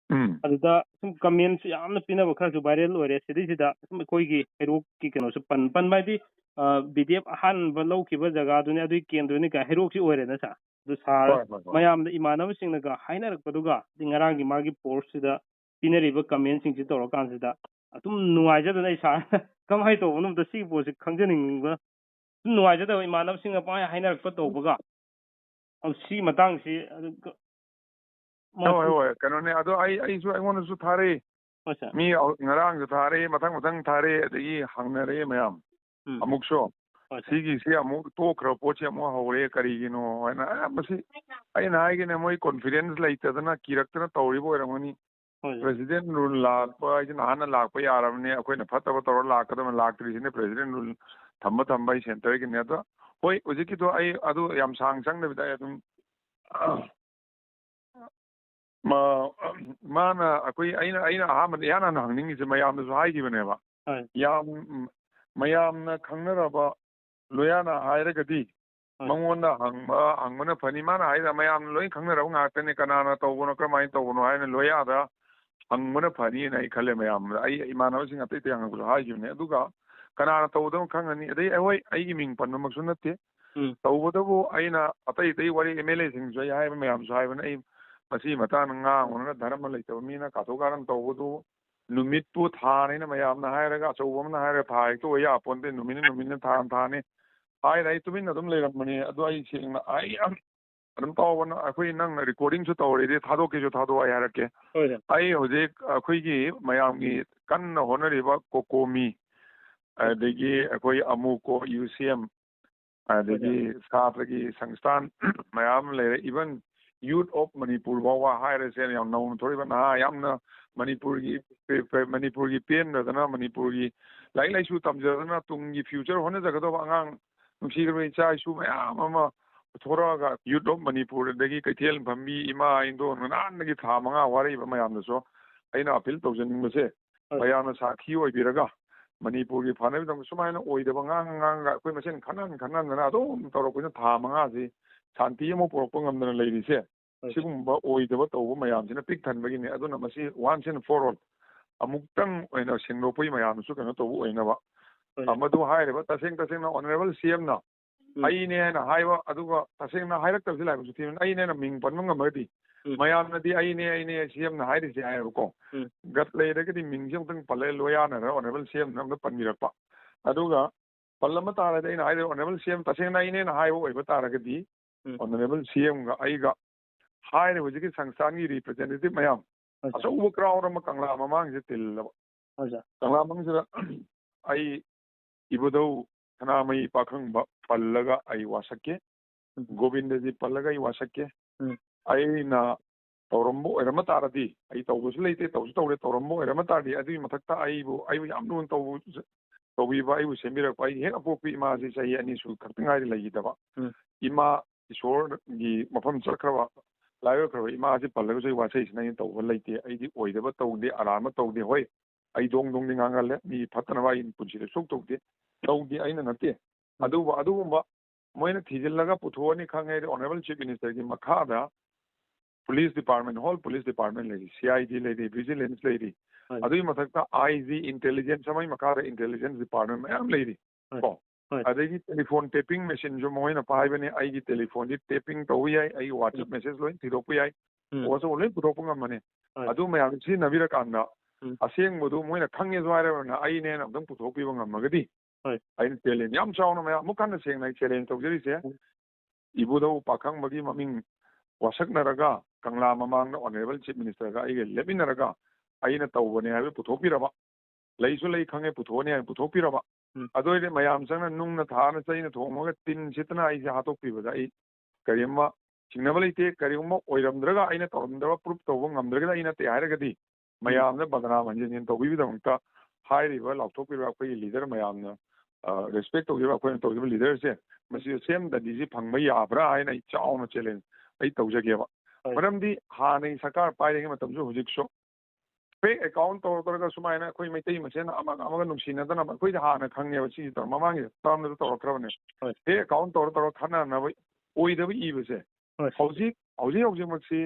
ꯎꯝ꯫ ꯑꯗꯨꯗ ꯁꯨꯝ comments ꯌꯥꯝꯅ ꯄꯤꯅꯕ ꯈꯔꯁꯨ viral ꯑꯣꯏꯔꯦ꯫ ꯁꯤꯗꯩꯁꯤꯗ ꯁꯨꯝ ꯑꯩꯈꯣꯏꯒꯤ ꯍꯩꯔꯣꯛꯀꯤ ꯀꯩꯅꯣꯁꯨ ꯄꯟ-, ꯄꯟꯕ ꯍꯥꯏꯗꯤ, ꯑ, B D F ꯑꯍꯥꯟꯕ ꯂꯧꯈꯤꯕ ꯖꯒꯥꯗꯨꯅꯤ, ꯑꯗꯨꯒꯤ ꯀꯦꯟꯗ꯭ꯔꯅꯤ ꯀꯥꯏ ꯍꯩꯔꯣꯛꯁꯤ ꯑꯣꯏꯔꯦꯅ, ꯁꯥꯔ꯫ ꯑꯗꯨ ꯁꯥꯔ ꯍꯣꯏ, ꯍꯣꯏ, ꯍꯣꯏ꯫ ꯃꯌꯥꯝꯅ ꯏꯃꯥꯟꯅꯕꯁꯤꯡꯅꯒ ꯍꯥꯏꯅꯔꯛꯄꯗꯨꯒ, ꯑꯗꯩ ꯉꯔꯥꯡꯒꯤ ꯃꯥꯒꯤ postꯁꯤꯗ ꯄꯤꯅꯔꯤꯕ commentꯁꯤꯡꯁꯤ ꯇꯧꯔꯀꯥꯟꯁꯤꯗ ꯑꯗꯨꯝ ꯅꯨꯡꯉꯥꯏꯖꯗꯅ ꯑꯩ ꯁꯥꯔ ꯀꯃꯥꯏꯅ ꯇꯧꯕꯅꯣ ꯑꯝꯇ ꯁꯤꯒꯤ ꯄꯣꯠꯁꯤ ꯈꯪꯖꯅꯤꯡꯕ꯫ ꯁꯨꯝ ꯅꯨꯡꯉꯥꯏꯖꯗꯕ ꯏꯃꯥꯟꯅꯕꯁꯤꯡꯅ ꯄꯪꯍꯥꯏ ꯍꯥꯏꯅꯔꯛꯄ ꯇꯧꯕꯒ, ꯑꯗꯨ ꯁꯤꯒꯤ ꯃꯇꯥꯡꯁꯤ ꯑꯗꯨ ꯀ-, ꯍꯣꯏ, ꯍꯣꯏ, ꯀꯩꯅꯣꯅꯦ, ꯑꯗꯣ ꯑꯩ, ꯑꯩꯁꯨ, ꯑꯩꯉꯣꯟꯗꯁꯨ ꯊꯥꯔꯛꯏ꯫ ꯍꯣꯏ, ꯁꯥꯔ꯫ ꯃꯤ ꯑ-, ꯉꯔꯥꯡꯁꯨ ꯊꯥꯔꯛꯏ, ꯃꯊꯪ ꯃꯊꯪ ꯊꯥꯔꯛꯏ, ꯑꯗꯒꯤ ꯍꯪꯅꯔꯛꯏ ꯃꯌꯥꯝ꯫ ꯎꯝ꯫ ꯑꯃꯨꯛꯁꯨ ꯍꯣꯏ, ꯁꯥꯔ꯫ ꯁꯤꯒꯤꯁꯤ ꯑꯃꯨꯛ ꯇꯣꯛꯈ꯭ꯔꯕ ꯄꯣꯠꯁꯤ ꯑꯃꯨꯛ ꯍꯧꯔꯦ, ꯀꯔꯤꯒꯤꯅꯣ ꯍꯥꯏꯅ꯫ ꯑ, ꯃꯁꯤ ꯑꯩꯅ ꯍꯥꯏꯒꯦꯅꯦ, ꯃꯣꯏ confidence ꯂꯩꯇꯗꯅ ꯀꯤꯔꯛꯇꯅ ꯇꯧꯔꯤꯕ ꯑꯣꯏꯔꯝꯒꯅꯤ꯫ ꯍꯣꯏ, ꯁꯥꯔ꯫ President rule ꯂꯥꯛꯄ ꯍꯥꯏꯁꯤ ꯅꯍꯥꯟꯅ ꯂꯥꯛꯄ ꯌꯥꯔꯕꯅꯦ, ꯑꯩꯈꯣꯏꯅ ꯐꯠꯇꯕ ꯇꯧꯔ ꯂꯥꯛꯀꯗꯕꯅꯤ, ꯂꯥꯛꯇ꯭ꯔꯤꯁꯤꯅ President rule ꯊꯝꯕ ꯊꯝꯕ ꯑꯩ centreꯒꯤꯅꯦ꯫ ꯑꯗꯣ ꯍꯣꯏ, ꯍꯧꯖꯤꯛꯀꯤꯗꯣ ꯑꯩ ꯑꯗꯨ ꯌꯥꯝ ꯁꯥꯡ ꯆꯪꯗꯕꯤꯗ ꯑꯩ ꯑꯗꯨꯝ ꯃꯥ-, ꯃꯥꯅ ꯑꯩꯈꯣꯏ, ꯑꯩꯅ, ꯑꯩꯅ ꯑꯍꯥꯟꯕꯗ ꯏꯍꯥꯟ ꯍꯥꯟꯅ ꯍꯪꯅꯤꯡꯉꯤꯁꯦ ꯃꯌꯥꯝꯗꯁꯨ ꯍꯥꯏꯈꯤꯕꯅꯦꯕ꯫ ꯍꯣꯏ꯫ ꯌꯥꯝ, ꯃꯌꯥꯝꯅ ꯈꯪꯅꯔꯕ ꯂꯣꯌꯥꯅ ꯍꯥꯏꯔꯒꯗꯤ ꯍꯣꯏ꯫ ꯃꯉꯣꯟꯗ ꯍꯪꯕ, ꯍꯪꯕꯅ ꯐꯅꯤ꯫ ꯃꯥꯅ ꯍꯥꯏꯗ ꯃꯌꯥꯝꯅ ꯂꯣꯏ ꯈꯪꯅꯔꯕ ꯉꯥꯛꯇꯅꯦ, ꯀꯅꯥꯅ ꯇꯧꯕꯅꯣ, ꯀꯔꯝꯍꯥꯏꯅ ꯇꯧꯕꯅꯣ ꯍꯥꯏꯅ ꯂꯣꯌꯥꯗ ꯍꯪꯕꯅ ꯐꯅꯤꯅ ꯑꯩ ꯈꯜꯂꯦ ꯃꯌꯥꯝꯗ꯫ ꯑꯩ ꯏꯃꯥꯟꯅꯕꯁꯤꯡ ꯑꯇꯩ ꯑꯇꯩ ꯍꯪꯉꯛꯄꯁꯨ ꯍꯥꯏꯈꯤꯕꯅꯦ꯫ ꯑꯗꯨꯒ ꯀꯅꯥꯅ ꯇꯧꯒꯗꯕꯅꯣ ꯈꯪꯉꯅꯤ꯫ ꯑꯗꯩ, ꯍꯣꯏ, ꯑꯩꯒꯤ ꯃꯤꯡ ꯄꯟꯕꯃꯛꯁꯨ ꯅꯠꯇꯦ꯫ ꯎꯝ꯫ ꯇꯧꯕꯇꯕꯨ ꯑꯩꯅ ꯑꯇꯩ ꯑꯇꯩ ꯋꯥꯔꯤ MLAꯁꯤꯡꯁꯨ ꯑꯩ ꯍꯥꯏꯕ ꯃꯌꯥꯝꯁꯨ ꯍꯥꯏꯕꯅꯦ꯫ ꯑꯩ ꯃꯁꯤꯒꯤ ꯃꯇꯥꯡꯗ ꯉꯥꯡꯉꯨꯅꯨꯅ ꯙꯔꯃ ꯂꯩꯇꯕ ꯃꯤꯅ ꯀꯥꯊꯣꯛ ꯀꯥꯔꯟ ꯇꯧꯕꯗꯨ ꯅꯨꯃꯤꯠꯄꯨ ꯊꯥꯅꯦꯅ ꯃꯌꯥꯝꯅ ꯍꯥꯏꯔꯒ ꯑꯆꯧꯕ ꯑꯃꯅ ꯍꯥꯏꯔꯒ ꯊꯥ ꯍꯦꯛꯇ ꯑꯣꯏ ꯌꯥꯄꯣꯟꯇꯦ꯫ ꯅꯨꯃꯤꯠꯅ ꯅꯨꯃꯤꯠꯅ ꯊꯥ ꯊꯥꯅꯤ ꯍꯥꯏꯅ ꯑꯩ ꯇꯨꯃꯤꯟꯅ ꯑꯗꯨꯝ ꯂꯩꯔꯝꯕꯅꯤ꯫ ꯑꯗꯨ ꯑꯩ ꯁꯦꯡꯅ ꯑꯩ ꯑꯗꯨꯝ ꯇꯧꯕꯅ ꯑꯩꯈꯣꯏ ꯅꯪ recordingꯁꯨ ꯇꯧꯔꯤꯗꯤ ꯊꯥꯗꯣꯛꯀꯦꯁꯨ ꯊꯥꯗꯣꯛꯑꯣ ꯑꯩ ꯍꯥꯏꯔꯛꯀꯦ꯫ ꯍꯣꯏ, ꯁꯥꯔ꯫ ꯑꯩ ꯍꯧꯖꯤꯛ ꯑꯩꯈꯣꯏꯒꯤ ꯃꯌꯥꯝꯒꯤ ꯀꯟꯅ ꯍꯣꯠꯅꯔꯤꯕ COCOMI, ꯑꯗꯒꯤ ꯑꯩꯈꯣꯏ AMUCO, UCM, ꯑꯗꯒꯤ ꯁꯥꯇ꯭ꯔꯒꯤ ꯁꯪꯁꯊꯥꯟ ꯃꯌꯥꯝ ꯑꯃ ꯂꯩꯔꯦ, even Youth of Manipur ꯐꯥꯎꯕ ꯍꯥꯏꯔꯁꯦ, ꯌꯥꯝ ꯅꯧꯅ ꯊꯣꯛꯂꯛꯏꯕ ꯅꯍꯥ ꯌꯥꯝꯅ ꯃꯅꯤꯄꯨꯔꯒꯤ, ꯃꯅꯤꯄꯨꯔꯒꯤ ꯄꯦꯟꯗꯗꯅ, ꯃꯅꯤꯄꯨꯔꯒꯤ ꯂꯥꯏꯔꯤꯛ ꯂꯥꯏꯁꯨ ꯇꯝꯖꯗꯅ ꯇꯨꯡꯒꯤ future ꯍꯣꯠꯅꯖꯒꯗꯧꯕ ꯑꯉꯥꯡ, ꯅꯨꯡꯁꯤꯈ꯭ꯔꯕ ꯏꯆꯥ ꯏꯁꯨ ꯃꯌꯥꯝ ꯑꯃ ꯊꯣꯔꯛꯑꯒ, Youth of Manipur ꯑꯗꯒꯤ ꯀꯩꯊꯦꯜ ꯐꯝꯕꯤ ꯏꯃꯥ ꯏꯟꯗꯣꯟ ꯅꯍꯥꯟꯗꯒꯤ ꯊꯥ ꯃꯉꯥ ꯋꯥꯔꯛꯏꯕ ꯃꯌꯥꯝꯗꯁꯨ ꯑꯩꯅ appeal ꯇꯧꯖꯅꯤꯡꯕꯁꯦ, ꯍꯣꯏ꯫ ꯃꯌꯥꯝꯅ ꯁꯥꯈꯤ ꯑꯣꯏꯕꯤꯔꯒ, ꯃꯅꯤꯄꯨꯔꯒꯤ ꯐꯅꯕꯒꯤꯗꯃꯛ ꯁꯨꯃꯥꯏꯅ ꯑꯣꯏꯗꯕ ꯉꯥꯡ ꯉꯥꯡꯒ ꯑꯩꯈꯣꯏ ꯃꯁꯦꯟ ꯈꯟꯅ ꯈꯟꯅꯗꯅ ꯑꯗꯨꯝ ꯇꯧꯔꯛꯄꯁꯤꯅ ꯊꯥ ꯃꯉꯥꯁꯤ ꯁꯥꯟꯇꯤ ꯑꯃ ꯄꯨꯔꯛꯄ ꯉꯝꯗꯅ ꯂꯩꯔꯤꯁꯦ꯫ ꯍꯣꯏ꯫ ꯁꯤꯒꯨꯝꯕ ꯑꯣꯏꯗꯕ ꯇꯧꯕ ꯃꯌꯥꯝꯁꯤꯅ ꯄꯤꯛ ꯊꯟꯕꯒꯤꯅꯤ꯫ ꯑꯗꯨꯅ ꯃꯁꯤ once and for all ꯑꯃꯨꯛꯇꯪ ꯑꯣꯏꯅ ꯁꯦꯡꯗꯣꯛꯄꯒꯤ ꯃꯌꯥꯝꯗꯨꯁꯨ ꯀꯩꯅꯣ ꯇꯧꯕ ꯑꯣꯏꯅꯕ꯫ ꯍꯣꯏ꯫ ꯃꯗꯨ ꯍꯥꯏꯔꯤꯕ ꯇꯁꯦꯡ ꯇꯁꯦꯡꯅ Honourable C M ꯅ ꯎꯝ꯫ ꯑꯩꯅꯦ ꯍꯥꯏꯅ ꯍꯥꯏꯕ, ꯑꯗꯨꯒ ꯇꯁꯦꯡꯅ ꯍꯥꯏꯔꯛꯇꯕꯁꯤ ꯂꯥꯏꯕꯛꯁꯨ ꯊꯤꯕꯅꯤ꯫ ꯑꯩꯅꯦ ꯍꯥꯏꯅ ꯃꯤꯡ ꯄꯟꯕ ꯉꯝꯃꯒꯗꯤ, ꯎꯝ꯫ ꯃꯌꯥꯝꯅꯗꯤ ꯑꯩꯅꯦ, ꯑꯩꯅꯦ C M ꯅ ꯍꯥꯏꯔꯤꯁꯦ ꯍꯥꯏꯌꯦꯕꯀꯣ꯫ ꯎꯝ꯫ ꯒꯠ ꯂꯩꯔꯒꯗꯤ ꯃꯤꯡꯁꯦ ꯑꯃꯨꯛꯇꯪ ꯄꯜꯂꯒ ꯂꯣꯏ ꯌꯥꯅꯔꯒ Honourable C M ꯅ ꯑꯝꯇ ꯄꯟꯕꯤꯔꯛꯄ꯫ ꯑꯗꯨꯒ ꯄꯜꯂꯝꯕ ꯇꯥꯔꯗꯤ ꯑꯩꯅ ꯍꯥꯏꯔꯤꯕ Honourable C M ꯇꯁꯦꯡꯅ ꯑꯩꯅꯦꯅ ꯍꯥꯏꯕ ꯑꯣꯏꯕ ꯇꯥꯔꯒꯗꯤ, ꯎꯝ꯫ Honourable C M ꯒ ꯑꯩꯒ ꯍꯥꯏꯔꯤꯕ ꯍꯧꯖꯤꯛꯀꯤ ꯁꯪꯁꯊꯥꯟꯒꯤ representative ꯃꯌꯥꯝ, ꯍꯣꯏ, ꯁꯥꯔ꯫ ꯑꯆꯧꯕ crowd ꯑꯃ ꯀꯪꯂꯥ ꯃꯃꯥꯡꯁꯤꯗ ꯇꯤꯜꯂꯕ꯫ ꯍꯣꯏ, ꯁꯥꯔ꯫ ꯀꯪꯂꯥ ꯃꯃꯥꯡꯁꯤꯗ ꯑꯩ ꯏꯕꯨꯙꯧ ꯁꯅꯥꯃꯍꯤ ꯄꯥꯈꯪꯕ ꯄꯜꯂꯒ ꯑꯩ ꯋꯥꯁꯛꯀꯦ, ꯎꯝ꯫ ꯒꯣꯕꯤꯟꯗꯖꯤ ꯄꯜꯂꯒ ꯑꯩ ꯋꯥꯁꯛꯀꯦ꯫ ꯎꯝ꯫ ꯑꯩꯅ ꯇꯧꯔꯝꯕ ꯑꯣꯏꯔꯝꯕ ꯇꯥꯔꯗꯤ, ꯑꯩ ꯇꯧꯕꯁꯨ ꯂꯩꯇꯦ, ꯇꯧꯁꯨ ꯇꯧꯔꯦ, ꯇꯧꯔꯝꯕ ꯑꯣꯏꯔꯝꯕ ꯇꯥꯔꯗꯤ, ꯑꯗꯨꯒꯤ ꯃꯊꯛꯇ ꯑꯩꯕꯨ, ꯑꯩꯕꯨ ꯌꯥꯝ ꯂꯨꯅ ꯇꯧꯕ-, ꯇꯧꯕꯤꯕ, ꯑꯩꯕꯨ ꯁꯦꯝꯕꯤꯔꯛꯄ ꯑꯩꯒꯤ ꯍꯦꯛ ꯑꯄꯣꯛꯄꯤ ꯏꯃꯥꯁꯤ ꯆꯍꯤ ꯑꯅꯤ ꯁꯨ ꯈꯛꯇ ꯉꯥꯏꯔꯤ ꯂꯩꯈꯤꯗꯕ꯫ ꯎꯝ꯫ ꯏꯃꯥ ꯏꯁꯣꯔꯒꯤ ꯃꯐꯝ ꯆꯠꯈ꯭ꯔꯕ, ꯂꯥꯏ ꯑꯣꯏꯈ꯭ꯔꯕ ꯏꯃꯥꯁꯤ ꯄꯜꯂꯒꯁꯨ ꯑꯩ ꯋꯥꯁꯩꯁꯤꯅ ꯑꯩꯅ ꯇꯧꯕ ꯂꯩꯇꯦ꯫ ꯑꯩꯗꯤ ꯑꯣꯏꯗꯕ ꯇꯧꯗꯦ, ꯑꯔꯥꯟꯕ ꯇꯧꯗꯦ꯫ ꯍꯣꯏ, ꯑꯩ ꯗꯣꯡ ꯗꯣꯡꯗꯤ ꯉꯥꯡꯒꯜꯂꯦ, ꯃꯤ ꯐꯠꯇꯅꯕ ꯑꯩ ꯄꯨꯟꯁꯤꯗ ꯁꯨꯛ ꯇꯧꯗꯦ, ꯇꯧꯗꯦ, ꯑꯩꯅ ꯅꯠꯇꯦ꯫ ꯎꯝ꯫ ꯑꯗꯨꯕꯨ ꯑꯗꯨꯒꯨꯝꯕ ꯃꯣꯏꯅ ꯊꯤꯖꯤꯜꯂꯒ ꯄꯨꯊꯣꯛꯑꯅꯤ ꯈꯪꯉꯦ꯫ Honourable Chief Minister ꯒꯤ ꯃꯈꯥꯗ police department, whole police department ꯂꯩꯔꯤ, C I D ꯂꯩꯔꯤ, vigilance ꯂꯩꯔꯤ, ꯍꯣꯏ꯫ ꯑꯗꯨꯒꯤ ꯃꯊꯛꯇ I G intelligence ꯑꯃꯒꯤ ꯃꯈꯥꯗ intelligence department ꯃꯌꯥꯝ ꯂꯩꯔꯤ꯫ ꯍꯣꯏ꯫ ꯀꯣ? ꯍꯣꯏ꯫ ꯑꯗꯒꯤ telephone tapping machine ꯁꯨ ꯃꯣꯏꯅ ꯄꯥꯏꯕꯅꯤ, ꯑꯩꯒꯤ telephone ꯗꯤ tapping ꯇꯧꯕ ꯌꯥꯏ, ꯑꯩꯒꯤ WhatsApp ꯎꯝ꯫ message ꯂꯣꯏ ꯊꯤꯗꯣꯛꯄ ꯌꯥꯏ, ꯎꯝ꯫ WhatsApp ꯂꯣꯏ ꯄꯨꯊꯣꯛꯄ ꯉꯝꯕꯅꯤ꯫ ꯍꯣꯏ꯫ ꯑꯗꯨ ꯃꯌꯥꯝꯗꯨ ꯁꯤꯖꯤꯟꯅꯕꯤꯔꯀꯥꯟꯗ ꯎꯝ꯫ ꯑꯁꯦꯡꯕꯗꯨ ꯃꯣꯏꯅ ꯈꯪꯉꯦꯁꯨ ꯍꯥꯏꯔꯕꯅꯤꯅ ꯑꯩꯅꯦꯅ ꯑꯝꯇꯪ ꯄꯨꯊꯣꯛꯄꯤꯕ ꯉꯝꯃꯒꯗꯤ ꯍꯣꯏ꯫ ꯑꯩꯅ talent ꯌꯥꯝ ꯆꯥꯎꯅ ꯃꯌꯥꯝ ꯑꯃꯨꯛ ꯍꯟꯅ ꯁꯦꯡꯅ ꯑꯩ challenge ꯇꯧꯖꯔꯤꯁꯦ꯫ ꯎꯝ꯫ ꯏꯕꯨꯙꯧ ꯄꯥꯈꯪꯕꯒꯤ ꯃꯃꯤꯡ ꯋꯥꯁꯛꯅꯔꯒ ꯀꯪꯂꯥ ꯃꯃꯥꯡꯗ Honourable Chief Minister ꯒ ꯑꯩꯒ ꯂꯦꯞꯃꯤꯟꯅꯔꯒ ꯑꯩꯅ ꯇꯧꯕꯅꯦ ꯍꯥꯏꯕ ꯄꯨꯊꯣꯛꯄꯤꯔꯕ, ꯂꯩꯁꯨ ꯂꯩ ꯈꯪꯉꯦ ꯄꯨꯊꯣꯛꯑꯅꯤ ꯍꯥꯏꯅ ꯄꯨꯊꯣꯛꯄꯤꯔꯕ, ꯎꯝ꯫ ꯑꯗꯨ ꯑꯣꯏꯔꯗꯤ ꯃꯌꯥꯝ ꯆꯪꯅ ꯅꯨꯡꯅ ꯊꯥꯅ ꯆꯩꯅ ꯊꯣꯡꯉꯒ ꯇꯤꯟ ꯁꯤꯠꯇꯅ ꯑꯩꯁꯦ ꯍꯥꯠꯇꯣꯛꯄꯤꯕꯗ ꯑꯩ ꯀꯔꯤꯒꯨꯝꯕ ꯆꯤꯡꯅꯕ ꯂꯩꯇꯦ꯫ ꯀꯔꯤꯒꯨꯝꯕ ꯑꯣꯏꯔꯝꯗ꯭ꯔꯒ, ꯑꯩꯅ ꯇꯧꯔꯝꯗꯕ proof ꯇꯧꯕ ꯉꯝꯗ꯭ꯔꯒꯗꯤ, ꯑꯩ ꯅꯠꯇꯦ ꯍꯥꯏꯔꯒꯗꯤ, ꯃꯌꯥꯝꯅ ꯕꯗꯅꯥꯝ ꯍꯟꯖꯤꯟ ꯍꯟꯖꯤꯟ ꯇꯧꯕꯤꯕꯒꯤꯗꯃꯛꯇ ꯍꯥꯏꯔꯤꯕ, ꯂꯥꯎꯊꯣꯛꯄꯤꯔꯤꯕ ꯑꯩꯈꯣꯏꯒꯤ leader ꯃꯌꯥꯝꯅ, ꯑ, respect ꯇꯧꯖꯕ, ꯑꯩꯈꯣꯏꯅ ꯇꯧꯖꯕ leaderꯁꯦ, ꯃꯁꯤ same ꯗꯟꯗꯤꯁꯤ ꯐꯪꯕ ꯌꯥꯕ꯭ꯔꯥ ꯍꯥꯏꯅ ꯑꯩ ꯆꯥꯎꯅ challenge ꯑꯩ ꯇꯧꯖꯒꯦꯕ꯫ ꯍꯣꯏ꯫ ꯃꯔꯝꯗꯤ ꯍꯥꯟꯅꯒꯤ ꯁꯔꯀꯥꯔ ꯄꯥꯏꯔꯤꯉꯩ ꯃꯇꯝꯁꯨ ꯍꯧꯖꯤꯛꯁꯨ fake account ꯇꯧꯔ ꯇꯧꯔꯒ ꯁꯨꯃꯥꯏꯅ ꯑꯩꯈꯣꯏ ꯃꯩꯇꯩ ꯃꯁꯦꯟ ꯑꯃꯒ ꯑꯃꯒ ꯅꯨꯡꯁꯤꯅꯗꯅꯕ, ꯑꯩꯈꯣꯏꯗꯤ ꯍꯥꯟꯅ ꯈꯪꯉꯦꯕ, ꯁꯤꯒꯤ ꯇꯧꯔ-, ꯃꯃꯥꯡꯒꯤ termꯗꯁꯨ ꯇꯧꯔꯛꯈ꯭ꯔꯕꯅꯦ꯫ ꯍꯣꯏ꯫ Fake account ꯇꯧꯔ ꯇꯧꯔ ꯈꯠꯅꯅꯕ, ꯑꯣꯏꯗꯕ ꯏꯕꯁꯦ꯫ ꯍꯣꯏ꯫ ꯍꯧꯖꯤꯛ, ꯍꯧꯖꯤꯛ ꯍꯧꯖꯤꯛꯃꯛꯁꯤ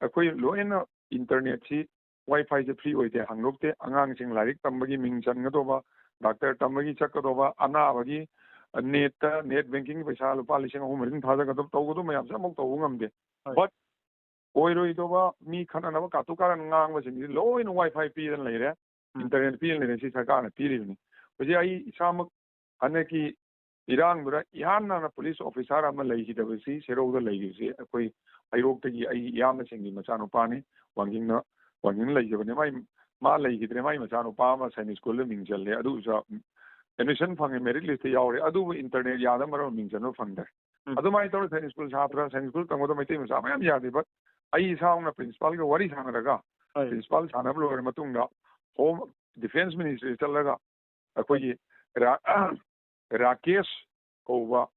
ꯑꯩꯈꯣꯏ ꯂꯣꯏꯅ internetꯁꯤ, WiFiꯁꯦ free ꯑꯣꯏꯗꯦ, ꯍꯥꯡꯗꯣꯛꯇꯦ꯫ ꯑꯉꯥꯡꯁꯤꯡ ꯂꯥꯏꯔꯤꯛ ꯇꯝꯕꯒꯤ ꯃꯤꯡ ꯆꯟꯒꯗꯧꯕ, doctor ꯇꯝꯕꯒꯤ ꯆꯠꯀꯗꯧꯕ, ꯑꯅꯥꯕꯒꯤ, ꯑ, netꯇ, net bankingꯒꯤ ꯄꯩꯁꯥ ꯂꯨꯄꯥ ꯂꯤꯁꯤꯡ ꯑꯍꯨꯝ ꯃꯔꯤ ꯊꯥꯗꯒꯗꯕ, ꯇꯧꯒꯗꯕ ꯃꯌꯥꯝꯁꯦ ꯑꯃꯨꯛ ꯇꯧꯕ ꯉꯝꯗꯦ꯫ ꯍꯣꯏ꯫ But ꯑꯣꯏꯔꯣꯏꯗꯕ, ꯃꯤ ꯈꯠꯅꯅꯕ ꯀꯥꯇꯨ ꯀꯥꯔꯟ ꯉꯥꯡꯕꯁꯤꯡꯁꯤ ꯂꯣꯏꯅ WiFi ꯄꯤꯗꯅ ꯂꯩꯔꯦ, ꯎꯝ꯫ Internet ꯄꯤꯗꯅ ꯂꯩꯔꯦ, ꯁꯤ ꯁꯔꯀꯥꯔꯅ ꯄꯤꯔꯤꯕꯅꯤ꯫ ꯍꯧꯖꯤꯛ ꯑꯩ ꯏꯁꯥꯃꯛ ꯍꯟꯗꯛꯀꯤ ꯏꯔꯥꯡꯗꯨꯗ ꯏꯍꯥꯟ ꯍꯥꯟꯅ police officer ꯑꯃ ꯂꯩꯈꯤꯗꯕꯁꯤ, ꯁꯦꯔꯧꯗ ꯂꯩꯈꯤꯕꯁꯤ, ꯑꯩꯈꯣꯏ ꯍꯩꯔꯣꯛꯇꯒꯤ ꯑꯩ ꯏꯌꯥꯝꯕꯁꯤꯡꯒꯤ ꯃꯆꯥꯅꯨꯄꯥꯅꯤ, ꯋꯥꯡꯖꯤꯡꯗ, ꯋꯥꯡꯖꯤꯡꯗ ꯂꯩꯖꯕꯅꯤ꯫ ꯃꯥꯏ, ꯃꯥ ꯂꯩꯈꯤꯗ꯭ꯔꯦ, ꯃꯥꯏ ꯃꯆꯥꯅꯨꯄꯥ ꯑꯃ ꯁꯥꯏꯅꯤꯛ ꯁ꯭ꯀꯨꯜꯗ ꯃꯤꯡ ꯆꯜꯂꯦ, ꯑꯗꯨꯁꯨ admission ꯐꯪꯉꯦ, merit listꯇ ꯌꯥꯎꯔꯦ, ꯑꯗꯨꯕꯨ internet ꯌꯥꯗꯕ ꯃꯔꯝ ꯃꯤꯡ ꯆꯟꯕ ꯐꯪꯗ꯭ꯔꯦ꯫ ꯎꯝ꯫ ꯑꯗꯨꯃꯥꯏꯅ ꯇꯧꯔ ꯁꯥꯏꯅꯤꯛ ꯁ꯭ꯀꯨꯜ ꯁꯥꯇ꯭ꯔ, ꯁꯥꯏꯅꯤꯛ ꯁ꯭ꯀꯨꯜ ꯇꯝꯒꯗꯕ ꯃꯩꯇꯩ ꯃꯆꯥ ꯃꯌꯥꯝ ꯌꯥꯗꯦ꯫ But ꯑꯩ ꯏꯁꯥꯃꯛꯅ principalꯒ ꯋꯥꯔꯤ ꯁꯥꯟꯅꯔꯒ, ꯍꯣꯏ꯫ Principal ꯁꯥꯟꯅꯕ ꯂꯣꯏꯔ ꯃꯇꯨꯡꯗ Home Defence Ministry ꯆꯠꯂꯒ ꯑꯩꯈꯣꯏꯒꯤ ꯔꯥ-, ꯔꯥꯀꯦꯁ ꯀꯧꯕ,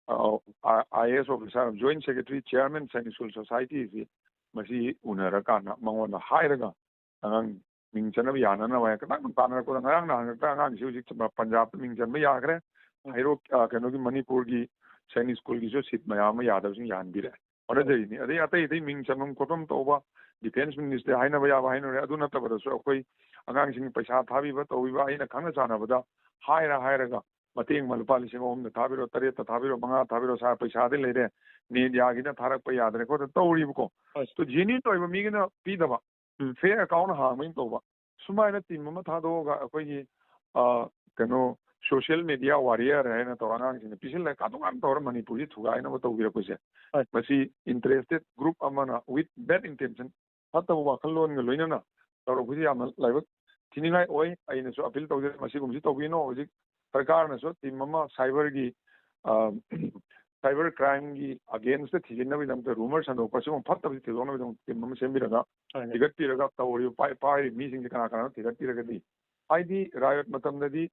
ꯑ, ꯑ, IAS officer, Joint Secretary, Chairman Sainik School Societyꯁꯤ, ꯃꯁꯤ ꯎꯅꯔꯀꯥꯟꯗ ꯃꯉꯣꯟꯗ ꯍꯥꯏꯔꯒ ꯑꯉꯥꯡ ꯃꯤꯡ ꯆꯟꯅꯕ ꯌꯥꯅꯅꯕ ꯍꯥꯏꯅ ꯈꯤꯇꯪ ꯇꯥꯟꯅꯔꯛꯄꯗ, ꯉꯔꯥꯡ ꯅꯍꯥꯟ ꯈꯛꯇ ꯑꯉꯥꯡꯁꯤ ꯍꯧꯖꯤꯛ ꯄꯟꯖꯥꯕꯇ ꯃꯤꯡ ꯆꯟꯕ ꯌꯥꯈ꯭ꯔꯦ꯫ ꯍꯩꯔꯣꯛ, ꯑ, ꯀꯩꯅꯣꯒꯤ ꯃꯅꯤꯄꯨꯔꯒꯤ ꯁꯥꯏꯅꯤꯛ ꯁ꯭ꯀꯨꯜꯒꯤꯁꯨ seat ꯃꯌꯥꯝ ꯑꯃ ꯌꯥꯗꯕꯁꯤꯡ ꯌꯥꯍꯟꯕꯤꯔꯦ꯫ ꯍꯣꯠꯅꯖꯔꯤꯅꯤ꯫ ꯑꯗꯩ ꯑꯇꯩ ꯑꯇꯩ ꯃꯤꯡ ꯆꯟꯐꯝ ꯈꯣꯠꯐꯝ ꯇꯧꯕ, Defence Ministry ꯍꯥꯏꯅꯕ ꯌꯥꯕ ꯍꯥꯏꯅꯔꯦ꯫ ꯑꯗꯨ ꯅꯠꯇꯕꯗꯁꯨ ꯑꯩꯈꯣꯏ ꯑꯉꯥꯡꯁꯤꯡ ꯄꯩꯁꯥ ꯊꯥꯕꯤꯕ ꯇꯧꯕꯤꯕ, ꯑꯩꯅ ꯈꯪꯅ ꯆꯥꯟꯅꯕꯗ ꯍꯥꯏꯔ ꯍꯥꯏꯔꯒ ꯃꯇꯦꯡ ꯑꯃ ꯂꯨꯄꯥ ꯂꯤꯁꯤꯡ ꯑꯍꯨꯝꯗ ꯊꯥꯕꯤꯔꯣ, ꯇꯔꯦꯠꯇ ꯊꯥꯕꯤꯔꯣ, ꯃꯉꯥ ꯊꯥꯕꯤꯔꯣ, "ꯁꯥꯔ, ꯄꯩꯁꯥꯗꯤ ꯂꯩꯔꯦ, net ꯌꯥꯒꯤꯗ ꯊꯥꯔꯛꯄ ꯌꯥꯗ꯭ꯔꯦ" ꯈꯣꯠꯇꯅ ꯇꯧꯔꯤꯕꯀꯣ꯫ ꯍꯣꯏ꯫ ꯑꯗꯨ genuine ꯑꯣꯏꯕ ꯃꯤꯒꯤꯅ ꯄꯤꯗꯕ, ꯎꯝ꯫ Fake account ꯍꯥꯡꯕꯒꯤ ꯇꯧꯕ꯫ ꯁꯨꯃꯥꯏꯅ team ꯑꯃ ꯊꯥꯗꯣꯛꯑꯒ ꯑꯩꯈꯣꯏꯒꯤ, ꯑ, ꯀꯩꯅꯣ, social media warrior ꯍꯥꯏꯅ ꯇꯧꯔ ꯑꯉꯥꯡꯁꯤꯡꯅ ꯄꯤꯁꯤꯜꯂꯒ ꯀꯥꯇꯨ ꯀꯥꯔꯟ ꯇꯧꯔ ꯃꯅꯤꯄꯨꯔꯁꯤ ꯊꯨꯒꯥꯏꯅꯕ ꯇꯧꯕꯤꯔꯛꯄꯁꯦ, ꯍꯣꯏ꯫ ꯃꯁꯤ interested group ꯑꯃꯅ with bad intention, ꯐꯠꯇꯕ ꯋꯥꯈꯜꯂꯣꯟꯒ ꯂꯣꯏꯅꯅ ꯇꯧꯔꯛꯄꯁꯤ ꯌꯥꯝꯅ ꯂꯥꯏꯕꯛ ꯊꯤꯅꯤꯡꯉꯥꯏ ꯑꯣꯏ꯫ ꯑꯩꯅꯁꯨ appeal ꯇꯧꯖꯔꯤ, ꯃꯁꯤꯒꯨꯝꯕꯁꯤ ꯇꯧꯕꯤꯒꯅꯨ꯫ ꯍꯧꯖꯤꯛ ꯁꯔꯀꯥꯔꯅꯁꯨ team ꯑꯃ cyberꯒꯤ, ꯑ, cyber crime ꯒꯤ against ꯇ ꯊꯤꯖꯤꯟꯅꯕꯒꯤꯗꯃꯛꯇ, rumor ꯁꯟꯗꯣꯛꯄ ꯁꯤꯒꯨꯝꯕ ꯐꯠꯇꯕꯁꯤ ꯊꯤꯗꯣꯛꯅꯕꯒꯤꯗꯃꯛꯇ team ꯑꯃ ꯁꯦꯝꯕꯤꯔꯒ, ꯍꯣꯏꯅꯦ꯫ ꯊꯤꯒꯠꯄꯤꯔꯒ ꯇꯧꯔꯤꯕ, ꯄꯥꯏ-, ꯄꯥꯏꯔꯤꯕ ꯃꯤꯁꯤꯡꯁꯦ ꯀꯅꯥ ꯀꯅꯥꯅꯣ ꯊꯤꯒꯠꯄꯤꯔꯒꯗꯤ, ꯍꯥꯏꯗꯤ riot ꯃꯇꯝꯗꯗꯤ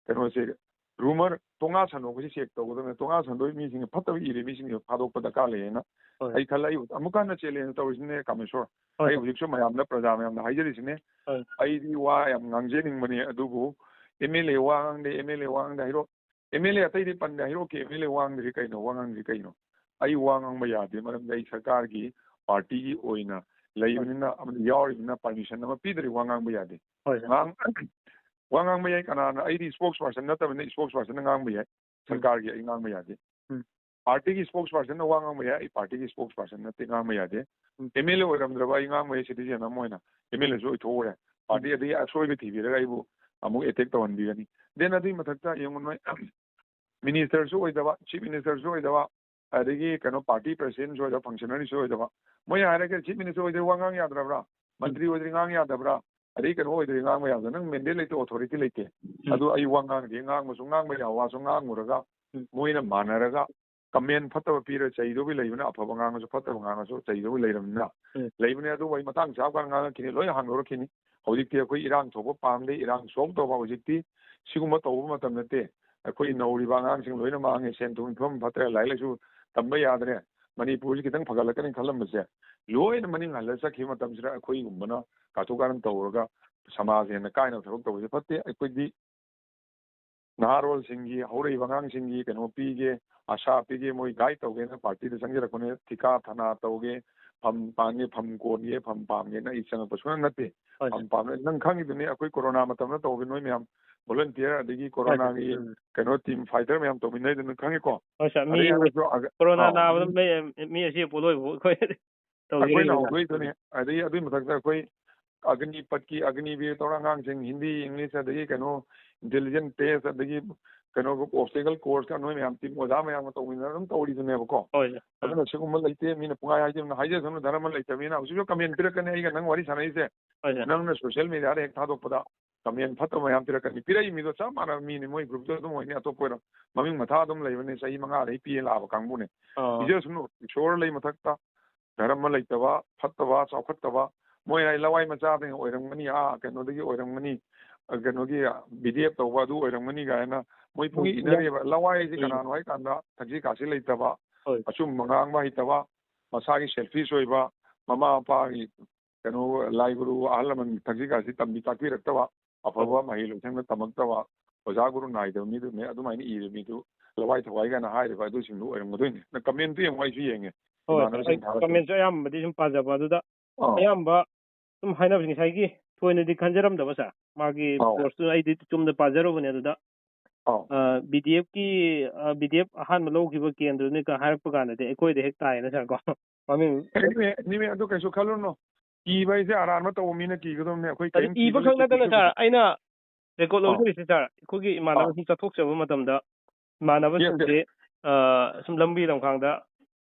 ꯀꯩꯅꯣꯁꯦ, rumor, ꯇꯣꯉꯥ ꯁꯟꯗꯣꯛꯄꯁꯤ check ꯇꯧꯒꯗꯕꯅꯤ꯫ ꯇꯣꯉꯥ ꯁꯟꯗꯣꯛꯏ ꯃꯤꯁꯤꯡꯁꯦ, ꯐꯠꯇꯕ ꯏꯔꯤ ꯃꯤꯁꯤꯡꯁꯦ ꯐꯥꯗꯣꯛꯄ ꯗꯔꯀꯥꯔ ꯂꯩꯌꯦꯅ ꯍꯣꯏ꯫ ꯑꯩ ꯈꯜꯂꯦ꯫ ꯑꯩ ꯑꯃꯨꯛꯀ ꯍꯟꯅ challenge ꯇꯧꯔꯤꯁꯤꯅꯦ, ꯀꯥꯃꯦꯁꯣꯔ꯫ ꯍꯣꯏ꯫ ꯑꯩ ꯍꯧꯖꯤꯛꯁꯨ ꯃꯌꯥꯝꯗ, ꯄ꯭ꯔꯖꯥ ꯃꯌꯥꯝꯗ ꯍꯥꯏꯖꯔꯤꯁꯤꯅꯦ꯫ ꯍꯣꯏ꯫ ꯑꯩꯗꯤ ꯋꯥ ꯌꯥꯝ ꯉꯥꯡꯖꯅꯤꯡꯕꯅꯦ, ꯑꯗꯨꯕꯨ M L A ꯋꯥ ꯉꯥꯡꯗꯦ, M L A ꯋꯥ ꯉꯥꯡꯗꯦ ꯍꯥꯏꯔꯣ꯫ M L A ꯑꯇꯩꯗꯤ ꯄꯟꯗꯦ, ꯍꯩꯔꯣꯛꯀꯤ M L A ꯋꯥ ꯉꯥꯡꯗ꯭ꯔꯤ ꯀꯩꯅꯣ? ꯋꯥ ꯉꯥꯡꯗ꯭ꯔꯤ ꯀꯩꯅꯣ? ꯑꯩ ꯋꯥ ꯉꯥꯡꯕ ꯌꯥꯗꯦ, ꯃꯔꯝꯗꯤ ꯑꯩ ꯁꯔꯀꯥꯔꯒꯤ party ꯒꯤ ꯑꯣꯏꯅ ꯂꯩꯕꯅꯤꯅ, ꯑꯃꯗꯤ ꯌꯥꯎꯔꯤꯕꯅꯤꯅ permission ꯑꯃ ꯄꯤꯗ꯭ꯔꯤ ꯋꯥ ꯉꯥꯡꯕ ꯌꯥꯗꯦ꯫ ꯍꯣꯏ, ꯁꯥꯔ꯫ ꯉꯥꯡ-, ꯋꯥ ꯉꯥꯡꯕ ꯌꯥꯏ, ꯀꯅꯥꯅ? ꯑꯩꯗꯤ spokesperson ꯅꯠꯇꯕꯅꯤꯅ spokesperson ꯅ ꯉꯥꯡꯕ ꯌꯥꯏ, ꯎꯝ꯫ ꯁꯔꯀꯥꯔꯒꯤ ꯑꯩ ꯉꯥꯡꯕ ꯌꯥꯗꯦ꯫ ꯎꯝ꯫ Party ꯒꯤ spokesperson ꯅ ꯋꯥ ꯉꯥꯡꯕ ꯌꯥꯏ, ꯑꯩ party ꯒꯤ spokesperson ꯅꯠꯇꯦ, ꯉꯥꯡꯕ ꯌꯥꯗꯦ꯫ ꯎꯝ꯫ M L A ꯑꯣꯏꯔꯝꯗ꯭ꯔꯕ ꯑꯩ ꯉꯥꯡꯕ ꯌꯥꯏ, citizen ꯑꯃ ꯑꯣꯏꯅ꯫ M L A ꯁꯨ ꯑꯣꯏꯊꯣꯛꯎꯔꯦ꯫ Party ꯎꯝ꯫ ꯑꯗꯒꯤ ꯑꯁꯣꯏꯕ ꯊꯤꯕꯤꯔꯒ ꯑꯩꯕꯨ ꯑꯃꯨꯛ attack ꯇꯧꯍꯟꯕꯤꯒꯅꯤ꯫ Then ꯑꯗꯨꯒꯤ ꯃꯊꯛꯇ ꯌꯦꯡꯉꯨ ꯅꯣꯏ, minister ꯁꯨ ꯑꯣꯏꯗꯕ, chief minister ꯁꯨ ꯑꯣꯏꯗꯕ, ꯑꯗꯒꯤ ꯀꯩꯅꯣ party president ꯁꯨ ꯑꯣꯏꯗꯕ, functionary ꯁꯨ ꯑꯣꯏꯗꯕ, ꯃꯣꯏ ꯍꯥꯏꯔꯒ chief minister ꯑꯣꯏꯗ꯭ꯔꯗꯤ ꯋꯥ ꯉꯥꯡ ꯌꯥꯗ꯭ꯔꯕ꯭ꯔꯥ? ꯎꯝ꯫ ꯃꯟꯇ꯭ꯔꯤ ꯑꯣꯏꯗ꯭ꯔꯗꯤ ꯉꯥꯡ ꯌꯥꯗꯕ꯭ꯔꯥ? ꯑꯗꯩ ꯀꯩꯅꯣ ꯑꯣꯏꯗ꯭ꯔꯗꯤ ꯉꯥꯡꯕ ꯌꯥꯗꯕ꯭ꯔꯥ? ꯅꯪ mandate ꯂꯩꯇꯦ, authority ꯂꯩꯇꯦ꯫ ꯎꯝ꯫ ꯑꯗꯨ ꯑꯩ ꯋꯥ ꯉꯥꯡꯗꯦ, ꯉꯥꯡꯕꯁꯨ ꯉꯥꯡꯕ ꯌꯥꯕ ꯋꯥꯁꯨ ꯉꯥꯡꯉꯨꯔꯒ ꯎꯝ꯫ ꯃꯣꯏꯅ ꯃꯥꯟꯅꯔꯒ comment ꯐꯠꯇꯕ ꯄꯤꯔ ꯆꯩꯗꯧꯕꯤ ꯂꯩꯕꯅ, ꯑꯐꯕ ꯉꯥꯡꯉꯁꯨ ꯐꯠꯇꯕ ꯉꯥꯡꯉꯁꯨ ꯆꯩꯗꯧꯕꯤ ꯂꯩꯔꯕꯅꯤꯅ ꯎꯝ꯫ ꯂꯩꯕꯅꯦ꯫ ꯑꯗꯨꯕꯨ ꯑꯩ ꯃꯇꯥꯡ ꯆꯥꯕ ꯀꯥꯟꯗ ꯉꯥꯡꯉꯛꯈꯤꯅꯤ, ꯂꯣꯏ ꯍꯥꯡꯗꯣꯔꯛꯈꯤꯅꯤ꯫ ꯍꯧꯖꯤꯛꯇꯤ ꯑꯩꯈꯣꯏ ꯏꯔꯥꯡ ꯊꯣꯛꯄ ꯄꯥꯝꯗꯦ, ꯏꯔꯥꯡ solve ꯇꯧꯕ꯫ ꯍꯧꯖꯤꯛꯇꯤ ꯁꯤꯒꯨꯝꯕ ꯇꯧꯕ ꯃꯇꯝ ꯅꯠꯇꯦ꯫ ꯑꯩꯈꯣꯏ ꯎꯝ꯫ ꯅꯧꯔꯤꯕ ꯑꯉꯥꯡꯁꯤꯡ ꯂꯣꯏꯅ ꯃꯥꯡꯉꯦ, ꯁꯦꯟ ꯊꯨꯝꯒꯤ ꯐꯤꯕꯝ ꯐꯠꯇ꯭ꯔꯦ, ꯂꯥꯏꯔꯤꯛ ꯂꯥꯏꯁꯨ ꯇꯝꯕ ꯌꯥꯗ꯭ꯔꯦ, ꯃꯅꯤꯄꯨꯔꯁꯤ ꯈꯤꯇꯪ ꯐꯒꯠꯂꯛꯀꯅꯤ ꯈꯜꯂꯝꯕꯁꯦ ꯂꯣꯏꯅ ꯃꯅꯤꯡ ꯍꯜꯂ ꯆꯠꯈꯤꯕ ꯃꯇꯝꯁꯤꯗ ꯑꯩꯈꯣꯏꯒꯨꯝꯕꯅ ꯀꯥꯊꯣꯛ ꯀꯥꯔꯟ ꯇꯧꯔꯒ ꯁꯃꯥꯖ ꯍꯦꯟꯅ ꯀꯥꯏꯅꯕ ꯊꯕꯛ ꯇꯧꯕꯁꯦ ꯐꯠꯇꯦ꯫ ꯑꯩꯈꯣꯏꯗꯤ ꯅꯍꯥꯔꯣꯜꯁꯤꯡꯒꯤ, ꯍꯧꯔꯛꯏꯕ ꯑꯉꯥꯡꯁꯤꯡꯒꯤ ꯀꯩꯅꯣ ꯄꯤꯒꯦ, ꯑꯁꯥ ꯄꯤꯒꯦ, ꯃꯣꯏ guide ꯇꯧꯒꯦꯅ party ꯗ ꯆꯪꯖꯔꯛꯄꯅꯦ꯫ ꯊꯤꯀꯥ ꯊꯅꯥ ꯇꯧꯒꯦ, ꯐꯝ ꯄꯥꯟꯒꯦ, ꯐꯝ ꯀꯣꯟꯒꯦ, ꯐꯝ ꯄꯥꯝꯒꯦꯅ ꯑꯩ ꯆꯪꯉꯛꯄ ꯁꯨꯡꯅꯠ ꯅꯠꯇꯦ꯫ ꯍꯣꯏ, ꯁꯥꯔ꯫ ꯐꯝ ꯄꯥꯝꯃꯦ꯫ ꯅꯪ ꯈꯪꯉꯤꯗꯨꯅꯤ, ꯑꯩꯈꯣꯏ ꯀꯣꯔꯣꯅꯥ ꯃꯇꯝꯗ ꯇꯧꯕ ꯅꯣꯏ ꯃꯌꯥꯝ volunteer, ꯑꯗꯒꯤ ꯍꯣꯏ, ꯁꯥꯔ꯫ ꯀꯣꯔꯣꯅꯥꯒꯤ ꯎꯝ꯫ ꯀꯩꯅꯣ team fighter ꯃꯌꯥꯝ ꯇꯧꯃꯤꯟꯅꯩꯗꯨ ꯅꯪ ꯈꯪꯉꯤꯀꯣ? ꯍꯣꯏ, ꯁꯥꯔ꯫ ꯃꯤ ꯑꯗꯩ ꯍꯟꯗꯛꯁꯨ ꯑꯒ-, ꯀꯣꯔꯣꯅꯥ ꯑꯥꯎ꯫ ꯅꯥꯕꯗ ꯃꯤ, ꯃꯤ ꯑꯁꯤ ꯄꯣꯠꯂꯣꯏꯕ ꯑꯩꯈꯣꯏ ꯇꯧꯖꯔꯤꯕꯅꯤ, ꯑꯩꯈꯣꯏꯅ ꯁꯥꯔ꯫ ꯍꯧꯗꯣꯛꯏꯗꯨꯅꯤ꯫ ꯑꯗꯒꯤ ꯑꯗꯨꯒꯤ ꯃꯊꯛꯇ ꯑꯩꯈꯣꯏ ꯑꯒꯅꯤꯄꯠꯀꯤ, ꯑꯒꯅꯤꯕꯤꯔ ꯇꯧꯔ ꯑꯉꯥꯡꯁꯤꯡ ꯍꯤꯟꯗꯤ, ꯏꯪꯂꯤꯁ, ꯑꯗꯒꯤ ꯀꯩꯅꯣ, intelligence test, ꯑꯗꯒꯤ ꯀꯩꯅꯣ, obstacle course ꯀ ꯅꯣꯏ ꯃꯌꯥꯝ team ꯑꯣꯖꯥ ꯃꯌꯥꯝꯒ ꯇꯧꯃꯤꯟꯅꯔ ꯑꯗꯨꯝ ꯇꯧꯔꯤꯗꯨꯅꯦꯕꯀꯣ꯫ ꯍꯣꯏ, ꯁꯥꯔ꯫ ꯑꯗꯨꯅ ꯁꯤꯒꯨꯝꯕ ꯂꯩꯇꯦ, ꯃꯤꯅ ꯄꯨꯡꯍꯥꯏ ꯍꯥꯏꯖꯕꯅ, ꯍꯥꯏꯖꯁꯅꯨ, ꯙꯔꯃ ꯂꯩꯇꯕꯅꯤꯅ꯫ ꯍꯧꯖꯤꯛꯁꯨ comment ꯄꯤꯔꯛꯀꯅꯤ ꯑꯩꯒ ꯅꯪ ꯋꯥꯔꯤ ꯁꯥꯟꯅꯔꯤꯁꯦ꯫ ꯍꯣꯏ, ꯁꯥꯔ꯫ ꯅꯪꯅ social media ꯗ ꯍꯦꯛ ꯊꯥꯗꯣꯛꯄꯗ ꯀꯃꯦꯟ ꯐꯠꯇꯕ ꯃꯌꯥꯝ ꯄꯤꯔꯛꯀꯅꯤ꯫ ꯄꯤꯔꯛꯏ ꯃꯤꯗꯣ ꯆꯞ ꯃꯥꯟꯅꯕ ꯃꯤꯅꯤ, ꯃꯣꯏ ꯒ꯭ꯔꯨꯞꯇ ꯑꯗꯨꯝ ꯑꯣꯏꯅꯤ, ꯑꯇꯣꯞꯄ ꯑꯣꯏꯔꯣ꯫ ꯃꯃꯤꯡ ꯃꯊꯥ ꯑꯗꯨꯝ ꯂꯩꯕꯅꯤ, ꯆꯍꯤ ꯃꯉꯥꯗꯒꯤ ꯄꯤꯔ ꯂꯥꯛꯑꯕ ꯀꯥꯡꯕꯨꯅꯦ꯫ ꯑꯥ꯫ ꯄꯤꯖꯔꯁꯅꯨ, ꯏꯁꯣꯔ ꯂꯩ ꯃꯊꯛꯇ, ꯙꯔꯃ ꯂꯩꯇꯕ, ꯐꯠꯇꯕ, ꯆꯥꯎꯈꯠꯇꯕ, ꯃꯣꯏ ꯍꯥꯏ ꯂꯋꯥꯏ ꯃꯆꯥꯗꯒꯤ ꯑꯣꯏꯔꯝꯒꯅꯤ, ꯑꯥ ꯀꯩꯅꯣꯗꯒꯤ ꯑꯣꯏꯔꯝꯒꯅꯤ, ꯑ, ꯀꯩꯅꯣꯒꯤ ꯕꯤ ꯗꯤ ꯑꯦꯐ ꯇꯧꯕ ꯑꯗꯨ ꯑꯣꯏꯔꯝꯒꯅꯤ ꯀꯥꯏꯅ ꯃꯣꯏ ꯄꯨꯡꯏ ꯎꯝ, ꯏꯟꯅꯔꯤꯕ꯫ ꯂꯋꯥꯏ ꯍꯥꯏꯁꯤ ꯎꯝ꯫ ꯀꯅꯥꯅꯣ ꯍꯥꯏ ꯀꯥꯟꯗ ꯊꯛꯁꯤ ꯈꯥꯁꯤ ꯂꯩꯇꯕ, ꯍꯣꯏ꯫ ꯑꯆꯨꯝꯕ ꯉꯥꯡꯕ ꯍꯩꯇꯕ, ꯃꯁꯥꯒꯤ ꯁꯦꯜꯐꯤꯁ ꯑꯣꯏꯕ, ꯃꯃꯥ ꯃꯄꯥꯒꯤ ꯀꯩꯅꯣ, ꯂꯥꯏ ꯒꯨꯔꯨ ꯑꯍꯜ ꯂꯃꯟ ꯊꯛꯁꯤ ꯈꯥꯁꯤ ꯇꯝꯕꯤ ꯇꯥꯛꯄꯤꯔꯛꯇꯕ, ꯑꯐꯕ ꯍꯣꯏ꯫ ꯃꯍꯩ ꯂꯣꯏꯁꯪꯗ ꯇꯝꯃꯛꯇꯕ, ꯑꯣꯖꯥ ꯒꯨꯔꯨ ꯅꯥꯏꯗꯕ ꯃꯤꯗꯨꯅꯦ ꯑꯗꯨꯃꯥꯏꯅ ꯏꯕ ꯃꯤꯗꯨ ꯂꯋꯥꯏ ꯊꯋꯥꯏ ꯀꯥꯏꯅ ꯍꯥꯏꯔꯤꯕ ꯑꯗꯨꯁꯤꯡꯗꯨ ꯑꯣꯏꯔꯝꯒꯗꯣꯏꯅꯤ꯫ ꯅꯪ ꯀꯃꯦꯟꯇꯨ ꯌꯦꯡꯉꯣ, ꯑꯩꯁꯨ ꯌꯦꯡꯉꯦ꯫ ꯍꯣꯏ, ꯏꯃꯥꯟꯅꯕꯁꯤꯡ ꯑꯩ ꯊꯥꯒꯠꯄ꯫ ꯀꯃꯦꯟꯁꯨ ꯑꯌꯥꯝꯕꯗꯤ ꯁꯨꯝ ꯄꯥꯖꯕ ꯑꯗꯨꯗ ꯑꯥ꯫ ꯑꯌꯥꯝꯕ ꯁꯨꯝ ꯍꯥꯏꯅꯕꯁꯦ ꯉꯁꯥꯏꯒꯤ ꯊꯣꯏꯅꯗꯤ ꯈꯟꯖꯔꯝꯗꯕ ꯁꯥꯔ꯫ ꯃꯥꯒꯤ ꯑꯥꯎ꯫ ꯄꯣꯁꯇꯨ ꯑꯩꯗꯤ ꯆꯨꯝꯅ ꯄꯥꯖꯔꯨꯕꯅꯦ ꯑꯗꯨꯗ꯫ ꯑꯥꯎ꯫ ꯑ, ꯕꯤ ꯗꯤ ꯑꯦꯐꯀꯤ, ꯑ, ꯕꯤ ꯗꯤ ꯑꯦꯐ ꯑꯍꯥꯟꯕ ꯂꯧꯈꯤꯕ ꯀꯦꯟꯗ꯭ꯔꯗꯨꯅꯤ ꯀ ꯍꯥꯏꯔꯛꯄ ꯀꯥꯟꯗꯗꯤ ꯑꯩꯈꯣꯏꯗ ꯍꯦꯛ ꯇꯥꯏꯅ ꯁꯥꯔ ꯀꯣ꯫ ꯃꯃꯤꯡ ꯑꯦꯅꯤꯃꯦ, ꯑꯦꯅꯤꯃꯦ, ꯑꯗꯨ ꯀꯩꯁꯨ ꯈꯜꯂꯨꯅꯨ꯫ ꯀꯤꯕ ꯍꯥꯏꯁꯦ ꯑꯔꯥꯟꯕ ꯇꯧꯕ ꯃꯤꯅ ꯀꯤꯒꯗꯕꯅꯦ꯫ ꯑꯩꯈꯣꯏ ꯑꯗꯨ ꯀꯔꯤꯝ ꯀꯤꯕ ꯀꯤꯕ ꯈꯛ ꯂꯩꯇꯦ, ꯅꯠꯇꯅ ꯀꯩꯁꯨ ꯁꯥꯔ, ꯀꯤꯕ꯫ ꯑꯩꯅ ꯔꯦꯀꯣꯔꯗ ꯑꯥ꯫ ꯂꯧꯖꯔꯤꯁꯦ ꯁꯥꯔ, ꯑꯩꯈꯣꯏꯒꯤ ꯏꯃꯥꯟꯅꯕ ꯑꯥ꯫ ꯁꯨꯝ ꯆꯠꯊꯣꯛꯆꯕ ꯃꯇꯝꯗ ꯌꯦꯁ, ꯏꯃꯥꯟꯅꯕꯁꯤꯡꯁꯦ, ꯌꯦꯁ꯫ ꯑ, ꯁꯨꯝ ꯂꯝꯕꯤ ꯂꯝꯈꯥꯡꯗ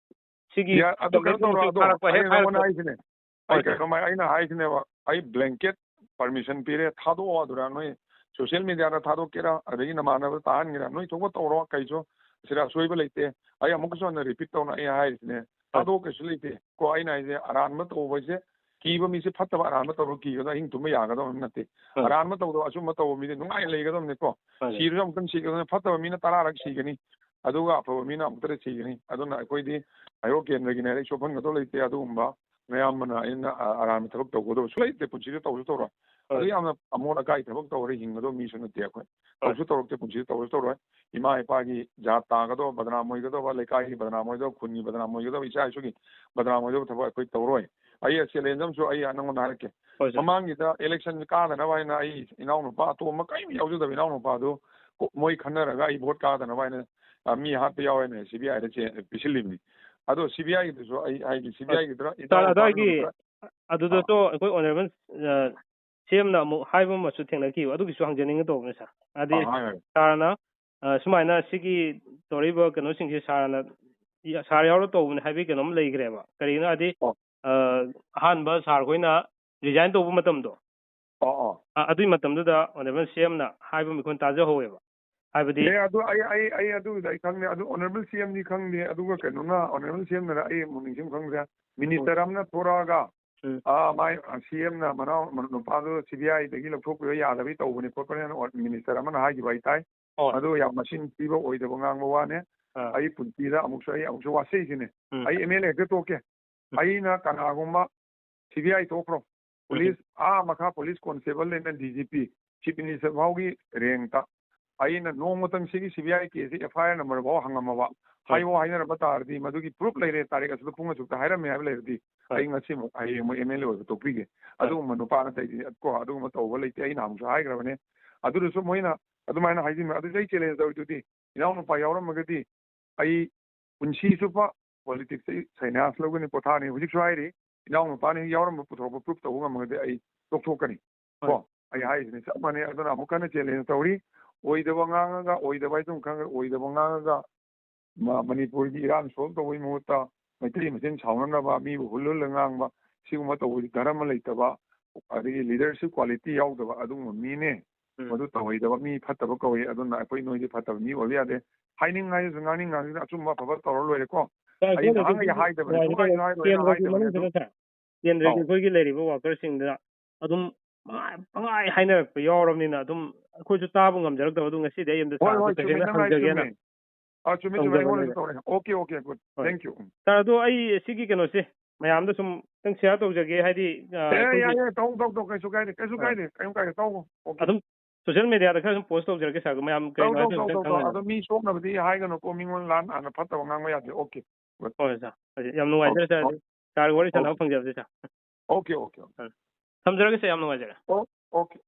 ꯁꯤꯒꯤ ꯌꯥ-, ꯑꯗꯨ ꯀꯩꯅꯣ ꯀꯃꯦꯟꯁꯤꯡꯁꯦ ꯇꯧꯔꯣ, ꯑꯗꯣ ꯊꯥꯔꯛꯄ ꯍꯦꯛ ꯑꯩ ꯅꯉꯣꯟꯗ ꯍꯥꯏꯔꯛꯄ꯫ ꯍꯥꯏꯁꯤꯅꯦ, ꯍꯣꯏ, ꯑꯩ ꯁꯥꯔ꯫ ꯀꯩꯅꯣ, ꯑꯩꯅ ꯍꯥꯏꯁꯤꯅꯦꯕ, ꯑꯩ ꯕ꯭ꯂꯦꯡꯀꯦꯠ ꯄꯔꯃꯤꯁꯟ ꯄꯤꯔꯦ, ꯊꯥꯗꯣꯛꯑꯣ꯫ ꯑꯗꯨꯗ ꯅꯣꯏ ꯁꯣꯁꯤꯌꯦꯜ ꯃꯦꯗꯤꯌꯥꯗ ꯊꯥꯗꯣꯛꯀꯦꯔꯥ, ꯑꯗꯒꯤ ꯅꯃꯥꯟꯅꯕ ꯇꯥꯍꯟꯒꯦꯔꯥ, ꯅꯣꯏ ꯊꯣꯛꯄ ꯇꯧꯔꯣ, ꯀꯩꯁꯨ ꯁꯤꯗ ꯑꯁꯣꯏꯕ ꯂꯩꯇꯦ꯫ ꯑꯩ ꯑꯃꯨꯛꯀꯁꯨ ꯍꯟꯅ ꯔꯤꯄꯤꯠ ꯇꯧꯅ ꯑꯩ ꯍꯥꯏꯔꯤꯁꯤꯅꯦ, ꯍꯣꯏ꯫ ꯊꯥꯗꯣꯛꯑꯣ, ꯀꯩꯁꯨ ꯂꯩꯇꯦ꯫ ꯀꯣ, ꯑꯩꯅ ꯍꯥꯏꯁꯦ, ꯑꯔꯥꯟꯕ ꯇꯧꯕ ꯍꯥꯏꯁꯦ, ꯀꯤꯕ ꯃꯤꯁꯦ ꯐꯠꯇꯕ ꯑꯔꯥꯟꯕ ꯇꯧꯔꯒ ꯀꯤꯒꯗꯕ ꯑꯍꯤꯡ ꯇꯨꯝꯕ ꯌꯥꯒꯗꯕ ꯅꯠꯇꯦ꯫ ꯍꯣꯏ꯫ ꯑꯔꯥꯟꯕ ꯇꯧꯗꯕ ꯑꯆꯨꯝꯕ ꯇꯧꯕ ꯃꯤꯗꯤ ꯅꯨꯡꯉꯥꯏꯅ ꯂꯩꯒꯗꯕꯅꯤꯀꯣ꯫ ꯍꯣꯏ꯫ ꯁꯤꯔꯁꯨ ꯑꯃꯨꯛꯇꯪ ꯁꯤꯒꯗꯕꯅꯤ, ꯐꯠꯇꯕ ꯃꯤꯅ ꯇꯔꯥꯔꯛ ꯁꯤꯒꯅꯤ, ꯑꯗꯨꯒ ꯑꯐꯕ ꯃꯤꯅ ꯑꯃꯨꯛꯇꯗꯤ ꯁꯤꯒꯅꯤ꯫ ꯑꯗꯨꯅ ꯑꯩꯈꯣꯏꯗꯤ ꯍꯩꯔꯣꯛ ꯀꯦꯟꯗ꯭ꯔꯒꯤꯅꯦ ꯍꯥꯏꯔ ꯆꯣꯞꯍꯟꯒꯗꯧ ꯂꯩꯇꯦ꯫ ꯑꯗꯨꯒꯨꯝꯕ ꯃꯌꯥꯝꯕꯅ ꯑꯩꯅ, ꯑ-, ꯑꯔꯥꯟꯕ ꯊꯕꯛ ꯇꯧꯒꯗꯕꯁꯨ ꯂꯩꯇꯦ, ꯄꯨꯟꯁꯤꯗ ꯇꯧꯁꯨ ꯇꯧꯔꯣꯏ꯫ ꯍꯣꯏ꯫ ꯑꯗꯨ ꯌꯥꯝꯅ ꯑꯃꯣꯠ ꯑꯀꯥꯏ ꯊꯕꯛ ꯇꯧꯔ ꯍꯤꯡꯒꯗꯧꯕ ꯃꯤꯁꯨ ꯅꯠꯇꯦ ꯑꯩꯈꯣꯏ꯫ ꯍꯣꯏ꯫ ꯇꯧꯁꯨ ꯇꯧꯔꯛꯇꯦ, ꯄꯨꯟꯁꯤꯗ ꯇꯧꯁꯨ ꯇꯧꯔꯣꯏ꯫ ꯏꯃꯥ ꯏꯄꯥꯒꯤ ꯖꯥꯠ ꯇꯥꯒꯗꯧꯕ, ꯕꯗꯅꯥꯝ ꯑꯣꯏꯒꯗꯧꯕ, ꯂꯩꯀꯥꯏꯒꯤ ꯕꯗꯅꯥꯝ ꯑꯣꯏꯒꯗꯧꯕ, ꯈꯨꯟꯒꯤ ꯕꯗꯅꯥꯝ ꯑꯣꯏꯒꯗꯧꯕ, ꯏꯆꯥ ꯏꯁꯨꯒꯤ ꯕꯗꯅꯥꯝ ꯑꯣꯏꯒꯗꯧꯕ ꯊꯕꯛ ꯑꯩꯈꯣꯏ ꯇꯧꯔꯣꯏ꯫ ꯑꯩ ꯆꯦꯂꯦꯟꯖ ꯑꯃꯁꯨ ꯑꯩ ꯅꯪꯉꯣꯟꯗ ꯍꯥꯏꯔꯛꯀꯦ꯫ ꯍꯣꯏ, ꯁꯥꯔ꯫ ꯃꯃꯥꯡꯒꯤꯗ ꯏꯂꯦꯛꯁꯟ ꯀꯥꯗꯅꯕ ꯍꯥꯏꯅ ꯑꯩ ꯏꯅꯥꯎꯅꯨꯄꯥ ꯑꯇꯣꯝꯕ ꯀꯔꯤꯝ ꯌꯥꯎꯖꯗꯕ ꯏꯅꯥꯎꯅꯨꯄꯥꯗꯨ ꯀꯣ-, ꯃꯣꯏ ꯈꯟꯅꯔꯒ ꯑꯩ ꯚꯣꯠ ꯀꯥꯗꯅꯕ ꯍꯥꯏꯅ, ꯑ, ꯃꯤ ꯍꯥꯠꯄ ꯌꯥꯎꯋꯦꯅ ꯁꯤ ꯕꯤ ꯑꯥꯏꯗ ꯆꯦ-, ꯄꯤꯁꯤꯜꯂꯤꯕꯅꯤ꯫ ꯑꯗꯣ ꯁꯤ ꯕꯤ ꯑꯥꯏꯒꯤꯗꯨꯁꯨ ꯑꯩ ꯍꯥꯏꯒꯦ, ꯁꯤ ꯕꯤ ꯑꯥꯏꯒꯤꯗꯨꯔ ꯁꯥꯔ, ꯏꯅꯥꯎꯅꯨꯄꯥꯒꯤꯗꯨꯔ ꯑꯗꯨꯋꯥꯏꯒꯤ ꯈꯔ-, ꯑꯗꯨꯗꯁꯨ ꯑꯥ꯫ ꯑꯩꯈꯣꯏ ꯑꯣꯅꯔꯦꯕꯜ, ꯑ, ꯁꯤ ꯑꯦꯝꯅ ꯑꯃꯨꯛ ꯍꯥꯏꯕ ꯑꯃꯁꯨ ꯊꯦꯡꯅꯈꯤꯕ, ꯑꯗꯨꯒꯤꯁꯨ ꯍꯪꯖꯅꯤꯡꯉꯦ ꯇꯧꯕꯅꯦ ꯁꯥꯔ꯫ ꯍꯥꯏꯗꯤ ꯑꯥ, ꯍꯥꯏꯌꯨ, ꯍꯥꯏꯌꯨ꯫ ꯁꯥꯔꯅ, ꯑ, ꯁꯨꯃꯥꯏꯅ ꯁꯤꯒꯤ ꯇꯧꯔꯛꯏꯕ ꯀꯩꯅꯣꯁꯤꯡꯁꯦ ꯁꯥꯔꯅ, ꯁꯥꯔ ꯌꯥꯎꯔ ꯇꯧꯕꯅꯦ ꯍꯥꯏꯕꯒꯤ ꯀꯩꯅꯣꯝ ꯂꯩꯈ꯭ꯔꯦꯕ꯫ ꯀꯔꯤꯒꯤꯅꯣ ꯍꯥꯏꯗꯤ, ꯑꯣ꯫ ꯑ, ꯑꯍꯥꯟꯕ ꯁꯥꯔ ꯈꯣꯏꯅ ꯔꯤꯖꯥꯏꯟ ꯇꯧꯕ ꯃꯇꯝꯗꯣ, ꯑꯣ, ꯑꯣ꯫ ꯑ, ꯑꯗꯨꯒꯤ ꯃꯇꯝꯗꯨꯗ ꯑꯣꯅꯔꯦꯕꯜ ꯁꯤ ꯑꯦꯝꯅ ꯍꯥꯏꯕ ꯑꯃ ꯑꯩꯈꯣꯏꯅ ꯇꯥꯖꯍꯧꯋꯦꯕ꯫ ꯍꯥꯏꯕꯗꯤ ꯑꯦ, ꯑꯗꯨ ꯑꯩ, ꯑꯩ, ꯑꯩ ꯑꯗꯨꯒꯤꯗ ꯑꯩ ꯈꯪꯗꯦ꯫ ꯑꯗꯨ ꯑꯣꯅꯔꯦꯕꯜ ꯁꯤ ꯑꯦꯝꯗꯤ ꯈꯪꯗꯦ꯫ ꯑꯗꯨꯒ ꯀꯩꯅꯣꯅ, ꯑꯣꯅꯔꯦꯕꯜ ꯁꯤ ꯑꯦꯝꯅꯔ ꯑꯩ ꯑꯃꯨꯛ ꯅꯤꯡꯁꯤꯡ ꯈꯪꯗ꯭ꯔꯦ꯫ ꯃꯤꯅꯤꯁꯇꯔ ꯑꯃꯅ ꯊꯣꯔꯛꯑꯒ, ꯎꯝ꯫ ꯑꯥ, ꯃꯥꯏ, ꯑꯥ, ꯁꯤ ꯑꯦꯝꯅ ꯃꯅꯥꯎ ꯅꯨꯄꯥꯗꯨ ꯁꯤ ꯕꯤ ꯑꯥꯏꯗꯒꯤ ꯂꯧꯊꯣꯛꯄꯤꯕ ꯌꯥꯗꯕꯩ ꯇꯧꯕꯅꯤ ꯈꯣꯠꯄꯅꯦꯅ ꯑꯣ-, ꯃꯤꯅꯤꯁꯇꯔ ꯑꯃꯅ ꯍꯥꯏꯈꯤꯕ ꯍꯥꯏꯇꯥꯏ꯫ ꯍꯣꯏ꯫ ꯑꯗꯨ ꯌꯥꯝ ꯃꯁꯤꯡ ꯊꯤꯕ ꯑꯣꯏꯗꯕ ꯉꯥꯡꯕ ꯋꯥꯅꯦ꯫ ꯑꯥ꯫ ꯑꯩ ꯄꯨꯟꯁꯤꯗ ꯑꯃꯨꯛꯁꯨ, ꯑꯩ ꯑꯃꯨꯛꯁꯨ ꯋꯥꯁꯛꯏꯁꯤꯅꯦ꯫ ꯎꯝ꯫ ꯑꯩ ꯑꯦꯝ ꯑꯦꯜ ꯑꯦ ꯍꯦꯛꯇ ꯇꯣꯛꯀꯦ꯫ ꯎꯝ꯫ ꯑꯩꯅ ꯀꯅꯥꯒꯨꯝꯕ ꯁꯤ ꯕꯤ ꯑꯥꯏ ꯊꯣꯛꯈ꯭ꯔꯣ, ꯄꯨꯂꯤꯁ, ꯑꯥ ꯃꯈꯥ police ꯀꯣꯟꯁꯇꯦꯕꯜꯗꯩꯅ D G P, chief minister ꯐꯥꯎꯒꯤ ꯔꯦꯡꯇ ꯑꯩꯅ ꯅꯣꯡꯃꯇꯪ ꯁꯤꯒꯤ ꯁꯤ ꯕꯤ ꯑꯥꯏ ꯀꯦꯁꯁꯤ ꯑꯦꯐ ꯑꯥꯏ ꯑꯥꯔ ꯅꯝꯕꯔ ꯐꯥꯎ ꯍꯪꯉꯝꯃꯕ, ꯍꯥꯏꯕ ꯍꯥꯏꯅꯔꯝꯕ ꯇꯥꯔꯗꯤ, ꯃꯗꯨꯒꯤ ꯄ꯭ꯔꯨꯐ ꯂꯩꯔꯦ, ꯇꯥꯔꯤꯛ ꯑꯁꯨꯗ ꯄꯨꯡ ꯑꯁꯨꯛꯇ ꯍꯥꯏꯔꯝꯃꯦ ꯍꯥꯏꯕ ꯂꯩꯔꯗꯤ, ꯍꯣꯏ꯫ ꯑꯩ ꯉꯁꯤꯃꯨꯛ ꯍꯌꯦꯡꯃꯨꯛ ꯑꯦꯝ ꯑꯦꯜ ꯑꯦ ꯑꯣꯏꯕ ꯇꯣꯛꯄꯤꯒꯦ꯫ ꯍꯣꯏ꯫ ꯑꯗꯨꯒꯨꯝꯕ ꯅꯨꯄꯥ ꯅꯠꯇꯦ ꯑꯩꯗꯤ, ꯀꯣ, ꯑꯗꯨꯒꯨꯝꯕ ꯇꯧꯕ ꯂꯩꯇꯦ꯫ ꯑꯩ ꯅꯍꯥꯟꯃꯨꯛꯁꯨ ꯍꯥꯏꯈ꯭ꯔꯕꯅꯦ꯫ ꯑꯗꯨꯗꯁꯨ ꯃꯣꯏꯅ ꯑꯗꯨꯃꯥꯏꯅ ꯍꯥꯏꯖꯤꯟꯕ, ꯑꯗꯨꯗꯤ ꯑꯩ ꯆꯦꯂꯦꯟꯖ ꯇꯧꯔꯤꯗꯨꯗꯤ, ꯏꯅꯥꯎꯅꯨꯄꯥ ꯌꯥꯎꯔꯝꯃꯒꯗꯤ ꯑꯩ ꯄꯨꯟꯁꯤ ꯆꯨꯞꯄ ꯄꯣꯂꯤꯇꯤꯛꯁꯇ ꯑꯩ ꯁꯩꯅꯥꯁ ꯂꯧꯒꯅꯤ, ꯄꯣꯊꯥꯅꯤ꯫ ꯍꯧꯖꯤꯛꯁꯨ ꯍꯥꯏꯔꯤ, ꯏꯅꯥꯎꯅꯨꯄꯥꯅ ꯍꯦꯛ ꯌꯥꯎꯔꯝꯕ ꯄꯨꯊꯣꯔꯛꯄ ꯄ꯭ꯔꯨꯐ ꯇꯧꯕ ꯉꯝꯃꯒꯗꯤ ꯑꯩ ꯇꯣꯛꯊꯣꯛꯀꯅꯤ꯫ ꯍꯣꯏ꯫ ꯀꯣ, ꯑꯩ ꯍꯥꯏꯔꯤꯁꯤꯅꯤ, ꯆꯞ ꯃꯥꯟꯅꯩ꯫ ꯑꯗꯨꯅ ꯑꯃꯨꯛ ꯀꯟꯅ ꯆꯦꯂꯦꯟꯖ ꯇꯧꯔꯤ꯫ ꯑꯣꯏꯗꯕ ꯉꯥꯡꯉꯒ, ꯑꯣꯏꯗꯕ ꯍꯥꯏꯗꯨꯝ ꯈꯪꯉꯒ, ꯑꯣꯏꯗꯕ ꯉꯥꯡꯉꯒ ꯃ-, ꯃꯅꯤꯄꯨꯔꯒꯤ ꯏꯔꯥꯡ ꯁꯣꯜꯕ ꯇꯧꯕꯒꯤ ꯃꯍꯨꯠꯇ ꯃꯩꯇꯩ ꯃꯁꯦꯟ ꯁꯥꯎꯅꯅꯕ, ꯃꯤꯕꯨ ꯍꯨꯜ ꯍꯨꯜꯂ ꯉꯥꯡꯕ, ꯁꯤꯒꯨꯝꯕ ꯇꯧꯕꯁꯤ ꯙꯔꯃ ꯂꯩꯇꯕ, ꯑꯗꯒꯤ ꯂꯤꯗꯔꯁꯤꯞ ꯀ꯭ꯋꯥꯂꯤꯇꯤ ꯌꯥꯎꯗꯕ ꯑꯗꯨꯒꯨꯝꯕ ꯃꯤꯅꯦ꯫ ꯎꯝ꯫ ꯃꯗꯨ ꯇꯧꯍꯩꯗꯕ ꯃꯤ ꯐꯠꯇꯕ ꯀꯧꯏ꯫ ꯑꯗꯨꯅ ꯑꯩꯈꯣꯏ ꯅꯣꯏꯗꯤ ꯐꯠꯇꯕ ꯃꯤ ꯑꯣꯏꯕ ꯌꯥꯗꯦ꯫ ꯍꯥꯏꯅꯤꯡ ꯍꯥꯏꯔꯁꯨ, ꯉꯥꯡꯅꯤꯡ ꯉꯥꯡꯁꯤꯅ ꯑꯆꯨꯝꯕ ꯑꯐꯕ ꯇꯧꯔ ꯂꯣꯏꯔꯦꯀꯣ꯫ ꯁꯥꯔ, ꯑꯩ ꯁꯣꯝꯗ ꯅꯍꯥꯟꯒꯩ ꯑꯩꯈꯣꯏꯒꯤ ꯍꯥꯏꯗꯕꯅꯦ, ꯅꯨꯡꯉꯥꯏꯖꯗꯕ ꯁꯨꯡꯍꯥꯏꯁꯨ ꯍꯥꯏꯔꯣꯏꯅ ꯀꯦꯟꯗ꯭ꯔꯒꯤ ꯍꯥꯏꯗꯕꯅꯦ ꯃꯅꯨꯡꯁꯤꯗ, ꯑꯗꯨ꯫ ꯁꯥꯔ, ꯀꯦꯟꯗ꯭ꯔꯒꯤ ꯑꯧ꯫ ꯑꯩꯈꯣꯏꯒꯤ ꯂꯩꯔꯤꯕ ꯋꯥꯀꯔꯁꯤꯡꯗ ꯑꯗꯨꯝ ꯄꯪꯍꯥꯏ, ꯄꯪꯍꯥꯏ ꯍꯥꯏꯅꯔꯛꯄ ꯌꯥꯎꯔꯕꯅꯤꯅ ꯑꯗꯨꯝ ꯑꯩꯈꯣꯏꯁꯨ ꯇꯥꯕ ꯉꯝꯖꯔꯛꯇꯕ꯫ ꯑꯗꯨ ꯉꯁꯤꯗꯤ ꯑꯩ ꯑꯝꯇ ꯍꯣꯏ, ꯁꯥꯔꯗ ꯍꯣꯏ, ꯆꯨꯝꯃꯤ, ꯇꯁꯦꯡꯅ ꯅꯪ ꯍꯥꯏ ꯍꯪꯖꯒꯦꯅ ꯆꯨꯝꯃꯤ꯫ ꯑꯥ, ꯆꯨꯝꯃꯤ, ꯆꯨꯝꯃꯤ, ꯑꯩꯉꯣꯟꯗꯁꯨ ꯇꯧꯖꯕꯅꯤꯗ꯫ ꯇꯧꯔꯛꯑꯦ꯫ Okay, okay, good. ꯍꯣꯏ꯫ ꯊꯦꯡ ꯌꯨ꯫ ꯎꯝ꯫ ꯁꯥꯔ, ꯑꯗꯣ ꯑꯩ ꯁꯤꯒꯤ ꯀꯩꯅꯣꯁꯦ ꯃꯌꯥꯝꯗ ꯁꯨꯝ ꯈꯤꯇꯪ ꯁꯤꯌꯥꯔ ꯇꯧꯖꯒꯦ, ꯍꯥꯏꯗꯤ, ꯑ, ꯑꯦ, ꯌꯥꯏ, ꯑꯩꯈꯣꯏꯒꯤ ꯌꯥꯏ, ꯇꯧ, ꯇꯧ, ꯇꯧ, ꯀꯩꯁꯨ ꯀꯥꯏꯗꯦ, ꯀꯩꯁꯨ ꯑ꯫ ꯀꯥꯏꯗꯦ, ꯀꯩꯝ ꯀꯥꯏꯗꯦ, ꯇꯧ, ꯑꯣꯀꯦ꯫ ꯑꯗꯨꯝ ꯁꯣꯁꯤꯌꯦꯜ ꯃꯦꯗꯤꯌꯥꯗ ꯈꯔ ꯁꯨꯝ ꯄꯣꯁ ꯇꯧꯖꯔꯛꯀꯦ, ꯁꯥꯔ, ꯑꯗꯣ ꯃꯌꯥꯝ ꯀꯩꯅꯣ ꯇꯧ, ꯍꯥꯏꯗꯣ ꯇꯧ, ꯇꯧ, ꯈꯤꯇꯪ ꯇꯧ꯫ ꯈꯪꯍꯟꯅꯕ꯫ ꯑꯗꯣ ꯃꯤ ꯁꯣꯛꯅꯕꯗꯤ ꯍꯥꯏꯒꯅꯨꯀꯣ, ꯃꯤꯉꯣꯟ ꯂꯥꯟ ꯑꯥꯅ ꯐꯠꯇꯕ ꯉꯥꯡꯕ ꯌꯥꯗꯦ꯫ ꯑꯣꯀꯦ꯫ ꯍꯣꯏ, ꯁꯥꯔ, ꯍꯣꯏ, ꯌꯥꯝ ꯅꯨꯡꯉꯥꯏꯖꯔꯦ, ꯁꯥꯔ, ꯑꯣ, ꯁꯥꯔꯒ ꯋꯥꯔꯤ ꯁꯥꯟꯅꯕ ꯑꯣꯀꯦ꯫ ꯐꯪꯖꯕꯁꯦ, ꯁꯥꯔ꯫ Okay, okay, okay. ꯊꯝꯖꯔꯒꯦ, ꯁꯥꯔ, ꯌꯥꯝ ꯅꯨꯡꯉꯥꯏꯖꯔꯦ꯫ ꯑꯣ, ꯑꯣꯀꯦ꯫